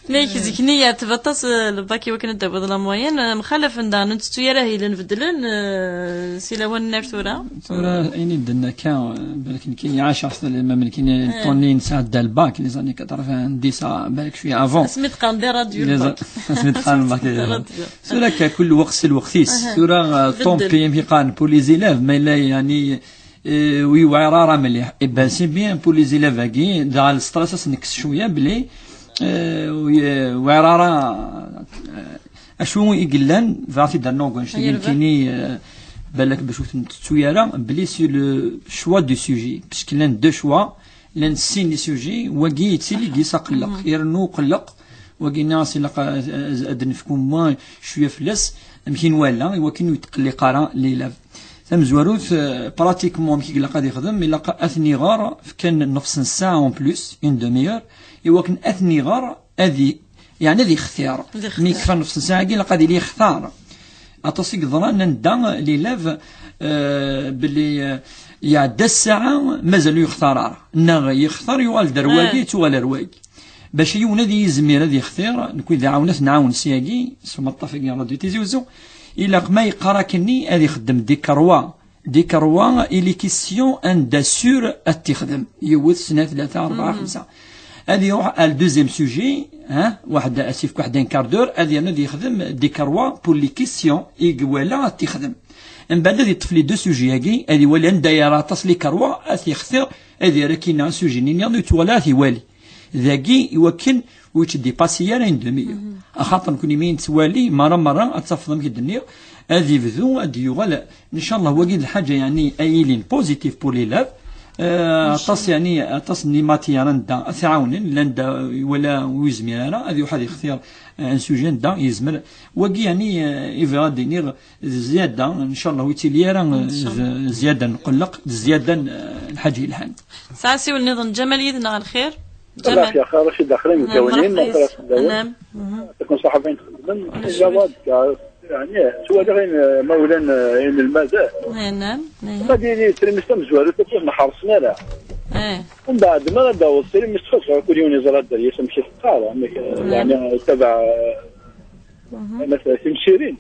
Nekk zikni yeɛteb aṭas, eh, le bac i wakken ad d-tawiḍ la moyenne, eh, mxalafen daɣen, ur nettettu ara ahilen beddlen, eh, si lawan n ar tura. Tura, ayen i d-tenna akka, eh, balak nekkini ɛaceɣ s tala, ma nekkini, eh, ṭṭun-nni nesɛedda le bac, les années quatre-vingt-dix, ah, balak cwiya avant. Asmi d-qqaren di radio le bac. Asmi d-qqaren le bac. Tura akka, kul lweqt s lweqt-is. Tura, eh, tant pis, amek i qqaren, pour les élèves, ma yella, yeɛni, eh, ur yewɛir ara mliḥ. Eh ben, c'est bien pour les élèves-agi, dɣa le stress ad s-nekkes cwiya, belli, eh, ur yewɛir ara, eh, acu i yellan, bɣiɣ ad t-id-rnuɣ deg wannect-agi nekkini, eh, balak bac ur ten-tettu ara, belli c'est le choix du sujet, puisque llan deux choix, llan sin les sujets, wagi yettili deg-s aqelleq, yernu uqelleq, wagi-nni as ilaq a- a- ad d-nefk au moins cwiya fell-as, amek i nwala, i wakken ur yetqelliq ara l'élève. Tamezwarut, eh, pratiquement, amek i ilaq ad ixdem, ilaq ad ten-iɣer, fkan nefs n ssaɛa en plus, une demi-heure, i wakken ad ten-iɣer, ad i-, yeɛni ad ixtir. Mi yekfa nefs n ssaɛa-agi, ilaq ad yili yextar. Aṭas i yeḍran anda l'élève, eh, belli, eh, iɛedda ssaɛa, mazal ur yextar ara. Neɣ yextar, yuɣal-d ar wagi, yettuɣal ar wagi. Bac yiwen ad yizmir ad yextir, nekwi d aɛawen ad t-nɛawen syagi, s umaṭṭaf-agi n Radio Tizi Uzzu, ilaq ma yeqqar akkenni ad ixeddem des carreaux. Des carreaux, il est question anda sûr ad t-ixdem. Yiwet, snat, tlata, rebɛa, xemsa. Ad iruḥ ar le deuxième sujet, hein, waḥed, ad s-yefk waḥed un quart d'heure, ad yernu ad yexdem des carreaux pour les questions i iwala ad t-ixdem. Mbeɛd ad yeṭṭef les deux sujets-agi, ad iwali anda yara aṭas les carreaux, ad t-yextir, ad yerr akkin sujet-nni nniḍen, ur yettwali ara ad t-iwali. Dagi, i wakken ur yettdipasi ara une demi-heure. Axaṭer nekkni mi nettwali, merra, merra, ad tafeḍ amek i d-nniɣ, ad ibdu, ad d-yuɣal. Ncallah, wagi d lḥaǧa, yeɛni, ay ilin positif pour l'élève. Eh, aṭas, yeɛni, aṭas n les matières anda ad t-ɛawnen, llan da wala ur yezmir ara, ad iruḥ ad yextir, eh, un sujet anda yezmer. Wagi, yeɛni, eh, i bɣiɣ ad d-iniɣ, d zzyada, ncallah, ur yettili ara, eh, d zzyada n uqelleq, d zzyada n, eh, lḥaǧa yelhan. Sɛa asiwel nniḍen, Ǧamal yid-neɣ, lxir? Ǧamal. Axir, acu daxel, imgawnin, aṭas fell-awen. Anam. Takun ṣaḥabayen txeddmem, illa wadka, yeɛni, ttwaliɣ in, ma ulan, eh, inelmaden. Anam. Ma d-yini trimist tamezwarut, akken ur ḥerṣen ara. Mbeɛd, mi ara d-taweḍ trimist, xas kul yiwen yeẓra dderya-s amek i teqqar, amek, yeɛni, tabaɛ, Masalan, timsirin.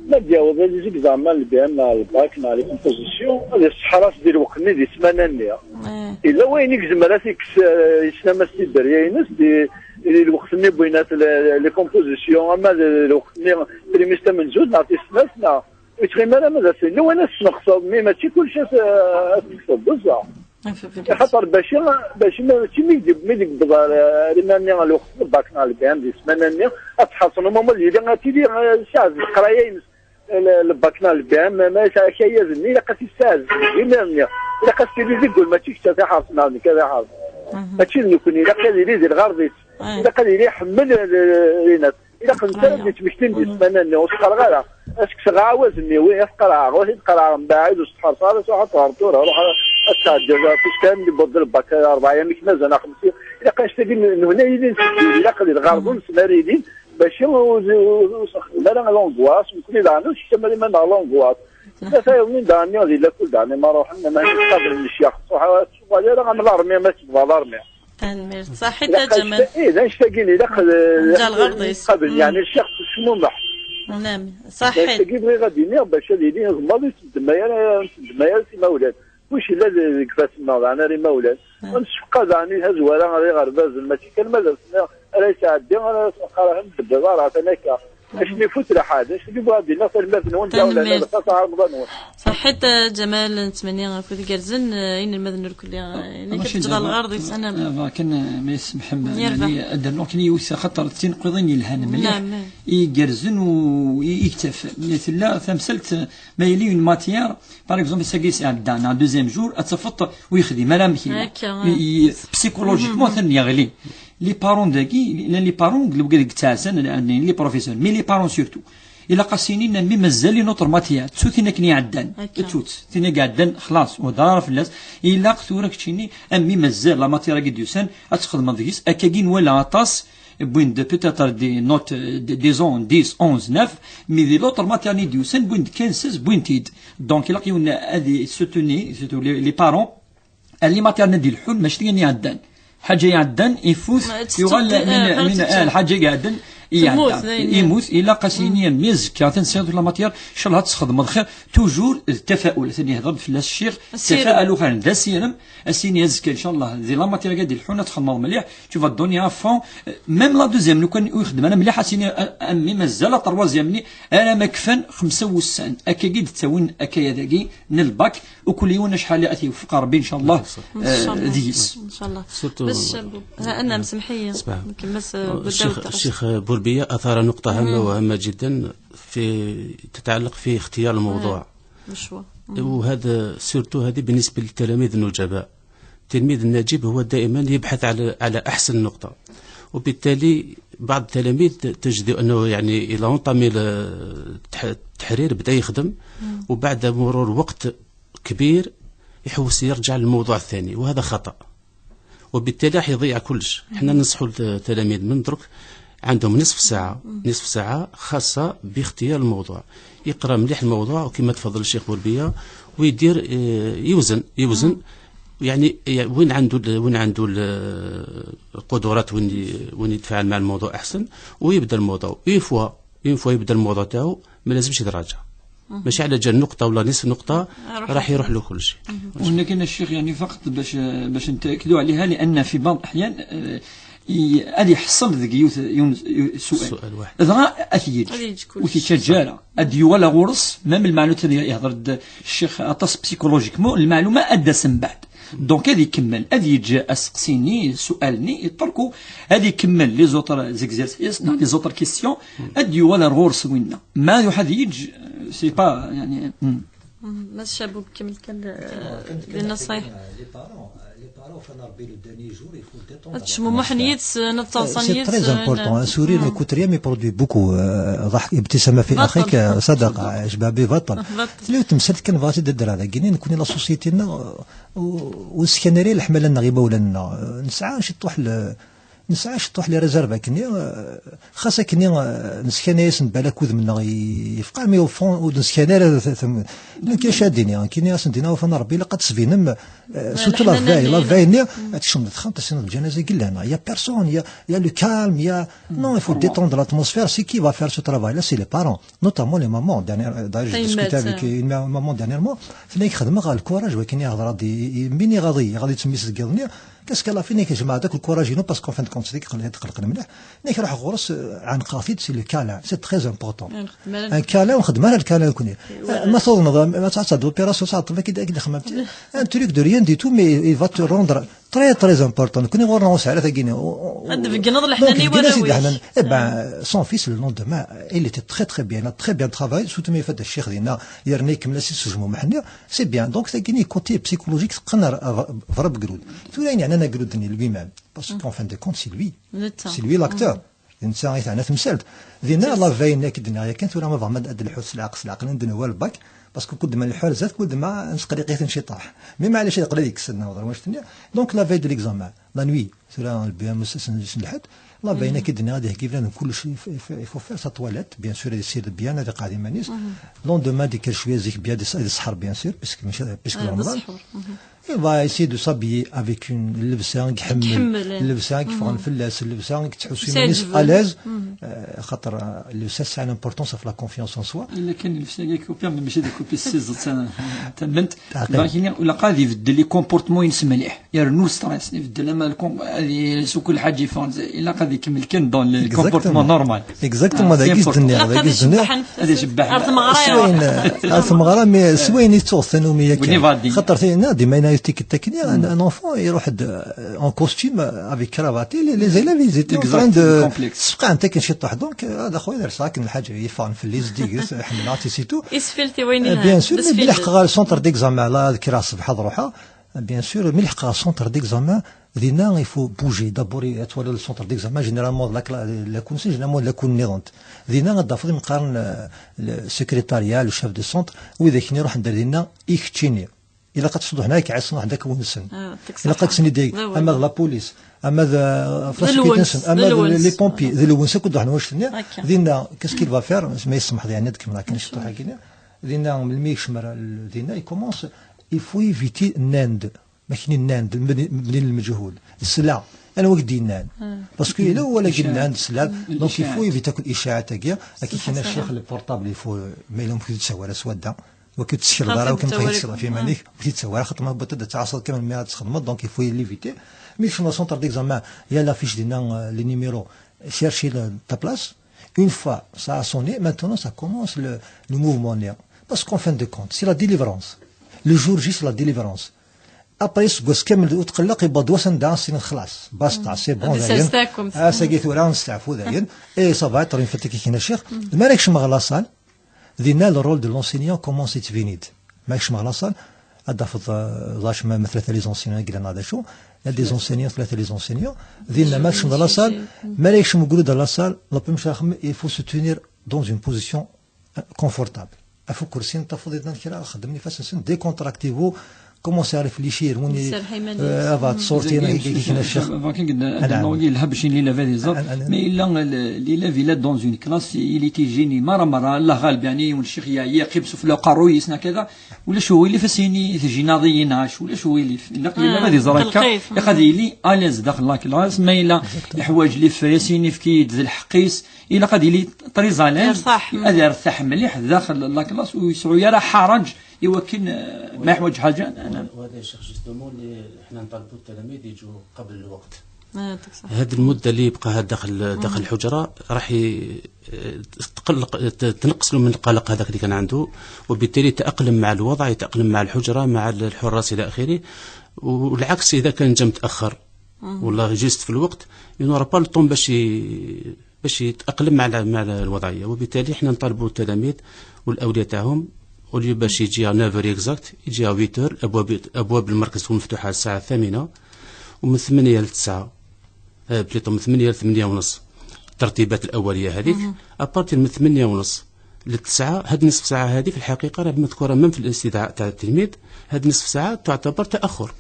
Ma d-yaweḍ ad izig zeɛma le B M neɣ le bac neɣ les compositions, ad yesseḥras di lweqt-nni, di ssmana-nni. Yella wayen i yezmer ad t-ikkes, eh, yesnam-as tidderya-ines di, di lweqt-nni wwin-as le, les compositions, ama di lweqt-nni trimist tamenzut neɣ tis snat neɣ ur yettɣimi ara ma d ass-nni, wayen ad tesneqseḍ, mi mačči kullec ad, ad t-tekseḍ d ẓẓa. Axaṭer bac, bac ma, mačči mi d-, mi d-yewweḍ ar, ar iman-nni lweqt n le bac neɣ le B M di ssmana-nni, ad tḥerṣen au moment yili ad tili, eh, tessaɛzez leqraya-ines, le, le bac neɣ le B M, ma yesɛa akayad-nni, ilaq ad t-yessaɛzez imir-nni. Ilaq ad s-tili di wul, mačči kečč ad iḥerṣen neɣ nekk ad iḥerṣen. Mačči d nekkni, ilaq ad yili di lɣerḍ-is. Ilaq ad yili iḥemmel, eh, inat. Ilaq netta ad yettmektin di ssmana-nni, ur s-qqareɣ ara. Ad s-kkseɣ aɛawaz-nni, wi ad t-qqareɣ, ur t-qqareɣ mbaɛid, ur s-tḥerṣeɣ ara, truḥ ad tura, ruḥ ad tɛeddiḍ, tuskan, yewweḍ-d lbak, rebɛa, amek mazal xemsin. Ilaq annect-agi n, n huna yilin, ilaq di lɣerḍ ur nesmi ara ilin, bac ur, ur, ur s-nexdem ara l'angoisse, nekkni daɣen ur s-kemmel iman-nneɣ l'angoisse. Tlata yeḍnin daɣen-nni di lakul daɣen, ma ruḥen, ma qablen lecyax, truḥ, ur tuɣal ara am l'armée, ma tebɣa l'armée. Tanemmirt. Ṣaḥit a Ǧamal. Ih, d anect-agi ilaq. Nǧa lɣerḍ-is. Qabel, yeɛni, ccix s ucmumeḥ. Naam. Ṣaḥit. D anect-agi bɣiɣ ad iniɣ bac ad yili igemmaḍ ur yettdemmay ara, ur yettdemmay ara s imawlan. Kullec yella deg ifassen-nneɣ daɣen ar imawlan. Ur nessefqad daɣen i tazwara ar iɣerbazen, mačči kan ma d ass-nni ara yesɛeddi, ara s-neqqar ahem tebbiḍ ara, atan akka. Acmi ifut lḥal, acmi bɣiɣ ad d-iniɣ tanemmirt-nwen, ǧawla, tanemmirt. Lxaṣ ɛerḍa-nwen. Ṣaḥit a Ǧamal, nettmenni afud igerrzen, eh, inelmaden irkelli, eh, nekk teǧǧeḍ lɣerḍ-is, anameɣ. Kan, eh, ma yessemḥem, yerbeḥ. Ad d-rnuɣ kan yiwet, axaṭer d tineqqiḍin yelhan mliḥ, igerrzen u i yektaf. Tella tamsalt, eh, ma yili une matière, par exemple, ass-agi yesɛedda, neɣ deuxième jour, ad tafeḍ ur yexdim ara amek yella. Akka, psychologiquement, atan yeɣli. Les parents dagi, llan les parents deg lewqat deg ttɛassan, les professeurs, mais les parents surtout. Ilaq ad s-inin a mmi mazal une autre matière, ttu tin akken iɛeddan, ttu tin i iɛeddan xlaṣ, ur heddeṛ ara fell-as. Ilaq tura keččini a mmi mazal la matière-agi d-yusan ad txedmeḍ deg-s, akkagi nwala aṭas wwin-d peut-être des notes, euh, des onze, dix, onze, neuf, mais di l'autre matière-nni d-yusan wwin-d quinze, seize, wwin-t-id. Donc ilaq yiwen ad soutenir, surtout les, les parents, ar les matières-nni d-ileḥḥun, mačči d ayen iɛeddan. Lḥaǧa iɛeddan, ifut, yuɣal min, min, ah, lḥaǧa iɛeddan, iɛedda, imut, ilaq ad s-yini a mmi azekka, atan tesɛiḍ la matière, ncallah ad tesxedmeḍ xir, toujours d tafaul, atan yehder-d fell-as ccix, tafaul uxaren, d asirem, ad s-yini azekka, ncallah, di la matière-agi ad d-ileḥḥun, ad txedmeḍ mliḥ, tu vas donner à fond, même la deuxième, lukan ur yexdem ara mliḥ, ad s-yini a, a mmi mazal la troisième-nni, alamma kfan xemsa wussan, akkagi d-ttawin akayad-agi n lbak, وكل يوم شحال يأتي وفق ربي إن شاء الله. إن شاء الله. آه، ديس. إن شاء الله. Surtout بس ب-، ها، أنا مسمحية. صباح. يمكن بس، آه، بوداود الشيخ، الشيخ بوربية أثار نقطة هامة وهامة جدًا في، تتعلق في اختيار الموضوع. مشوار. وهذا surtout هذه بالنسبة للتلاميذ النجباء. التلميذ النجيب هو دائمًا يبحث على، على أحسن نقطة، وبالتالي بعض التلاميذ تجد أنه يعني إلى أنطامي التحرير بدأ يخدم، وبعد مرور وقت كبير يحوس يرجع للموضوع الثاني، وهذا خطأ، وبالتالي راح يضيع كلش. حنا ننصحوا التلاميذ من درك عندهم نصف ساعة، نصف ساعة خاصة باختيار الموضوع، يقرأ مليح الموضوع وكما تفضل الشيخ بوربية، ويدير، آه، يوزن، يوزن، يعني، يعني وين عنده ال-، وين عنده ال-، القدرات، وين ي-، وين يتفاعل مع الموضوع أحسن، ويبدأ الموضوع. Une fois، une fois يبدأ الموضوع تاعو، ما لازمش يتراجع. ماشي على جال نقطة ولا نصف نقطة راح يروح له كل شيء. وهنا كاين الشيخ، يعني، فقط باش، باش نتأكدوا عليها، لأن في بعض الأحيان، آه، ي-، هذه يحصل ذيك يوث-، يون-، يو-، سؤال. سؤال واحد. دغا أثيج. أثيج كل شيء. وثي تجارة. أديو ولا غورس، ما من المعلومات اللي يهضر د-، الشيخ أطاس psychologiquement، المعلومة أدى سنبعد. Donc هذه يكمل، هذه يجي أسقسيني، سؤالني، يطرقوا، هذه يكمل les autres exercices، non, les autres questions، أديو ولا غورس وينا. ما يحد يجي، c'est pas، يعني، مم. مم. ماس شابوب كمل كان، آه، للنصايح. Les parents, les parents, فنربي le dernier jour, il faut détendre. هاد الشمومح نيت، نتصاصن C'est très important. Un sourire ne coûte rien, mais produit beaucoup. آه، ضحك، ابتسامة في أخيك، آه، صدقة. شبابي بطل. بطل. تلو تمثلت كان فاسي ددرا ذاكيني، نكوني la société نا، و-، وسكنري الحملة نا غيبة ولا نا. نسعى شطوح ل-، نسعى شطوح لي ريزيرف كني، آه، خاصة كني، آه، نسكان ياسن بالك وذ منا ي-، يفقع، mais au fond، ود نسكان راه ث-، ثم. لكن شاديني، كني ياسن دينا وفانا ربي لقد سبينم، آه، surtout la veille، la veille ني، تشم دخان تسنى الجنازة قلنا، y a personne، y a, y a le calme, y a, non, il faut détendre l'atmosphère, c'est qui va faire ce travail-là, c'est les parents, notamment les mamans. Dernière, euh, d'ailleurs, je discutais avec une ma-, maman dernièrement, فيني خدمة غا الكوراج، ولكن يهضر غادي، ي-، ي-، مين غادي، غادي تسمي سجلني، كاس كلا فيني كجماعة داك الكوراج، ينو، parce qu'en fin de compte، c'est que قلنا يتقلق مليح. نيك روح غورس، آه، عن قاثيد، c'est le câlin, c'est très important. Un câlin ونخدم على الكالان كوني. آه، ما تظن، ما تعطى دوبيراسيون، تعطى ما كي داك خممتي. Un truc de rien du tout, mais il va te rendre très, très important. كوني غورنا وسعر ثقيني. هاد بقنا ضل حناني ولا ويش؟ Eh ben, son fils, le lendemain, il était très, très bien, il a très bien travaillé, surtout mais فات الشيخ دينا، يرني كمل سي سجمو محني، c'est bien. Donc ثقيني côté psychologique، قنر ضرب قرود. ثورا يعني أنا قرود lui-même. Parce qu'en fin de compte, c'est lui. C'est lui l'acteur. نتا يتعنى تمثلت. دينا لا فاين كي دنا كان ثورا ما فهم هاد الحوت العقل، العقل عندنا هو الباك، parce que كل ما الحوار زاد كل ما نسقلي قيت نشي طاح. Mais معليش يقدر يكسرنا وضر واش تنيا. Donc la veille de l'examen, la nuit, ثورا البيان مسسن الحد، لا فاين كي دنا غادي كيف لنا كل شيء، il faut faire sa toilette, bien sûr يسير bien، هذا قاعد يمانيس. Lendemain ديك شوية زيك bien، يسحر bien sûr، parce que ماشي، parce que normal. Il va essayer de s'habiller avec une llebsa i iḥemmel, llebsa i yeffɣen fell-as, llebsa i yettḥussu iman-is à l'aise, euh, xaṭer, euh, llebsa tesɛa l'importance ɣef la confiance en soi. Illa kan llebsa-agi kupi, mais mačči d kupi s tiẓeṭ ta-, tamment. Ilaq ad ibeddel les comportements-ines mliḥ, yernu stress, ibeddel ama le com-, ad i-, s ukul ḥaǧa yeffɣen, ilaq ad ikemmel kan dans le comportement normal. Exactement, d agi i s-d-nniɣ, d agi i s-d-nniɣ. Ad icebbeḥ. Ar tmeɣra, mais s wayen i ttuɣ tanumi yakan. Xaṭer tinna, dima ayen ay tikit akken, un, un enfant iruḥ-d, euh, en costume, euh, avec cravate. Les, les élèves, ils étaient en train de sfeqɛen akken ciṭuḥ. Donc, euh, hada xuya, derseɣ akken lḥaǧa yeffɣen fell-i, zeddiget, ḥemmleɣ-tt, et tout. Isfilti wayen yelhan. Bien sûr, mi d-leḥqeɣ ɣer le centre d'examen, la, ad kkreɣ ṣṣbeḥ ad ruḥeɣ. Bien sûr, mi leḥqeɣ centre d'examen, dinna, il faut bouger. D'abord, ad twaliḍ le centre d'examen, généralement, d la cla-, la cour-nsen, généralement, d la cour-nniḍen. Dinna, ad d-tafeḍ imeqqaren, euh, le secrétariat, le chef de centre, widak-nni iruḥen ar dinna, i keččini. Ilaq ad tesluḥen, ad k-ɛissen, ad k-wensen. Ilaq ad k-sen-id-, ama d la police, ama d, euh, ɣef la sécurité-nsen, ama d les pompiers, d lwens akk d-ruḥen wannect-nni. Dinna, qu'est-ce qu'il va faire? Ma yessemḥeḍ, yeɛni, ad kemmleɣ kan ciṭuḥ-agi-nni. Dinna, melmi yekcem ar l-, dinna, il commence, il faut éviter, nnan-d. Ma kni nnan-d, mebni, mebni lmeǧhul. Sla, anwa i k-d-yennan? Parce que yella wala i k-yennan-d, sla. Donc, il faut éviter akk icaɛat-agi. Akka kina ccix, le portable, il faut, ma yella ur k-t-id-ttawi ara s wadda. Ur k-id-tsekreḍ ara, ur k-id-tsekreḍ ɣef yiman-ik, ur k-id-ttawi ara, xaṭer ma tewwiḍ-d ad tɛaṣreḍ kan melmi ad txedmeḍ, donc il faut l'éviter. Mi kecmeḍ centre d'examen, il y a l'affiche dinna, euh, les numéros, cherchez le, ta place. Une fois ça a sonné, maintenant ça commence le, le mouvement-nni. Parce qu'en fin de compte, c'est la délivrance. Le jour J, c'est la délivrance. Après, aseggas kamel ur tqelleq, yewweḍ wass anda as-tiniḍ xlas, basta, c'est bon, dayen. Ass-agi tura nesteɛfu dayen. Et ça va être une fête, kina ccix. Mi ara kecmeɣ ɣer la salle, dinna, le rôle de l'enseignant commence yettbin-id. Ma kecmeɣ la salle, ad d-tafeḍ, euh, ḍac ma, ma tlata les enseignants i yellan neɣ d acu, il y a des enseignants, tlata les enseignants. Dinna, ma kecmeḍ la salle, mi ara yekcem ugrud ɣer la salle, la première chose, il faut se tenir dans une position, euh, confortable. Ɣef ukersi, ad tafeḍ dinna kra, xeddmen ifassen-nsen, décontractez-vous, commencez à réfléchir, win i, euh, ad tṣurti, kina ccix. Yelha bac yili l'élève ad iẓer. Mais yella, l'élève, il est dans une classe, il est gêné. Merra, merra, Allah ɣaleb, yeɛni, yiwen ccix yeɛya, yeqqim sufella uqerruy-is, neɣ kada. Ulac uɣilif, as-yini tejjinaḍ-iyi neɣ acu, ulac uɣilif. Ilaq yella ad iẓer akka, ilaq ad yili à l'aise daxel la classe, ma yella yeḥwaǧ les frais, as-yini efk-iyi-d d lḥeqq-is, ilaq ad yili très à l'aise, ad yertaḥ mliḥ daxel la classe, ur yesɛu ara ḥaraǧ i wakken, euh, ma yeḥwaǧ ḥaǧa. وهذا الشيخ justement اللي احنا نطالبوا التلاميذ يجوا قبل الوقت. هاد المدة اللي يبقاها داخل، داخل الحجرة راح ي-، تقلق، ت-، تنقص له من القلق هذاك اللي كان عنده، وبالتالي يتأقلم مع الوضع، يتأقلم مع الحجرة، مع الحراس إلى آخره. والعكس إذا كان جا متأخر ولا juste في الوقت، il n'aura pas le temps باش ي-، باش يتأقلم مع ال-، مع الوضعية. وبالتالي احنا نطالبوا التلاميذ والأولياء تاعهم، au lieu باش يجي à neuf heures exact، يجي à huit heures، أبواب، أبواب المركز تكون مفتوحة الساعة الثامنة، ومن ثمانية ل تسعة، آه، plutôt من ثمانية ل ثمانية ونص، الترتيبات الأولية هذيك. À partir من ثمانية ونص ل تسعة، هاد النصف ساعة هذه في الحقيقة راه مذكورة même في الاستدعاء تاع التلميذ، هاد النصف ساعة تعتبر تأخر.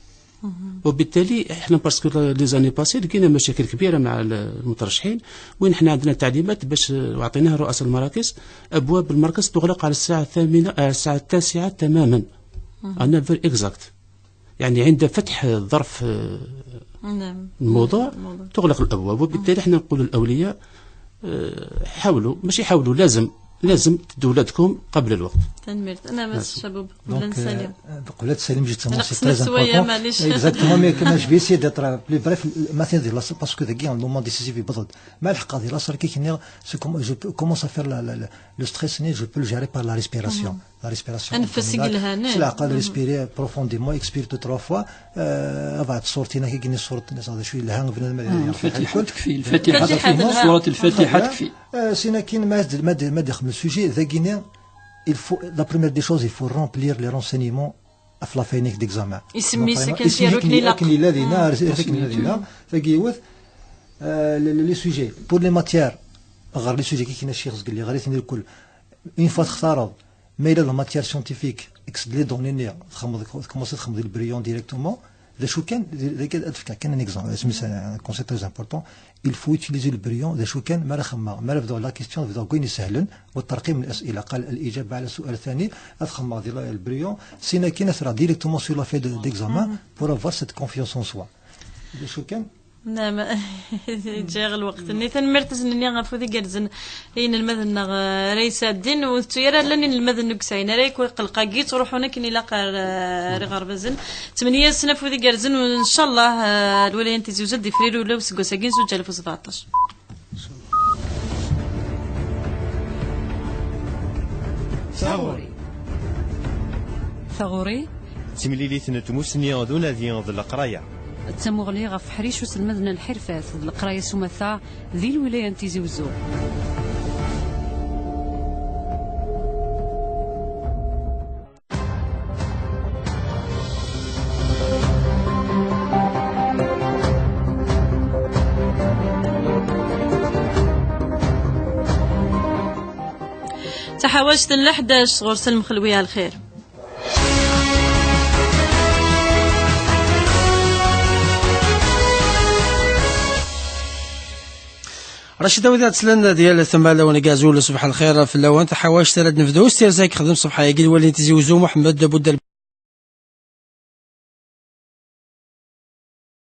وبالتالي احنا parce que les années passées لقينا مشاكل كبيرة مع ال-، المترشحين، وين احنا عندنا تعليمات باش، وعطيناها رؤساء المراكز، أبواب المركز تغلق على الساعة الثامنة، آه، الساعة التاسعة تماما. À neuf heures exact. يعني عند فتح ظرف، آه، الموضوع تغلق الأبواب، وبالتالي احنا نقول للأولياء، آه، حاولوا، ماشي حاولوا، لازم، لازم تدوا ولادكم قبل الوقت. تنميرت. أنا مس شباب. Donc, euh, قبل تسلم جيت، c'est très important. معليش. Exactement, mais كما je vais essayer d'être plus bref, ما تندير لاصال parce que داكي un moment décisif يبطل. مع الحق هذه لاصال كي كنا، c'est comme, je peux, commence à faire la, la, la, le stress, je peux le gérer par la respiration. La respiration abdominale. C'est la, respirer profondément, expire deux, trois fois. آه، بعد صورتي هنا كي صورة الناس، هذا شوية الهان بنادم. الفاتحة تكفي، الفاتحة تكفي، سورة الفاتحة تكفي. آه، سينا كاين ما د-، ما د-، ما دخل السوجي ذاكيني. Il faut, la première des choses, il faut remplir les renseignements في la feuille d'examen. يسمي donc, سكن في ركن الذين، ركن الذين، فقيوث. آه، les, les sujets. Pour les matières، غير les sujets كي كاين الشيخ زقلي، غير اثنين الكل. Une fois تختاروا، ما إلا la matière scientifique، اكسد les données نيا، تخمض، تكمل تخمض البريون directement. D acu kan, d-, d-, ad fkeɣ kan un exemple, asmi c'est un concept très important, il faut utiliser le brillant, d acu kan, mi ara xemmeɣ, mi ara bduɣ la question, bduɣ deg wayen isehlen, wa terqim n الأسئلة, qal الإجابة على سؤال ثاني, ad xemmeɣ di la-, le brillant, sina kan ad ffreɣ directement sur la feuille de, d'examen, pour avoir cette confiance en soi. D acu kan? Naam, ǧǧiɣ lweqt-nni. Tanemmirt-nni ɣef wid igerrzen i yinelmaden-nneɣ, eh, ara yesɛeddin, ur tettu ara llan inelmaden ur yesɛin ara akk iqelq-agi, ttruḥun akken ilaq ar, eh, ar iɣerbazen. Ttmenni-asen afud igerrzen, u ncallah, eh, lwilaya n Tizi Uzzu ad d-ifrir ula useggas-agi n zuǧ alaf u sbeɛṭac. Taɣuri. Taɣuri. D timlilit n tmussni d unadi d leqraya. D tamuɣli ɣef ḥric uselmed n lḥirfat d leqraya s umata di lwilaya n Tizi Uzzu. Taḥawact n leḥdac, ɣur-s lmexlwi ar lxir. Racid, a wid iɣ-d-slen di yal tama, lawan n Gazul, ṣbeḥ lxir fell-awen. Taḥawact ara d-nebdu s tirza i yexdem ṣṣbeḥ-agi lwali n Tizi Uzzu, Muḥemmed Budal.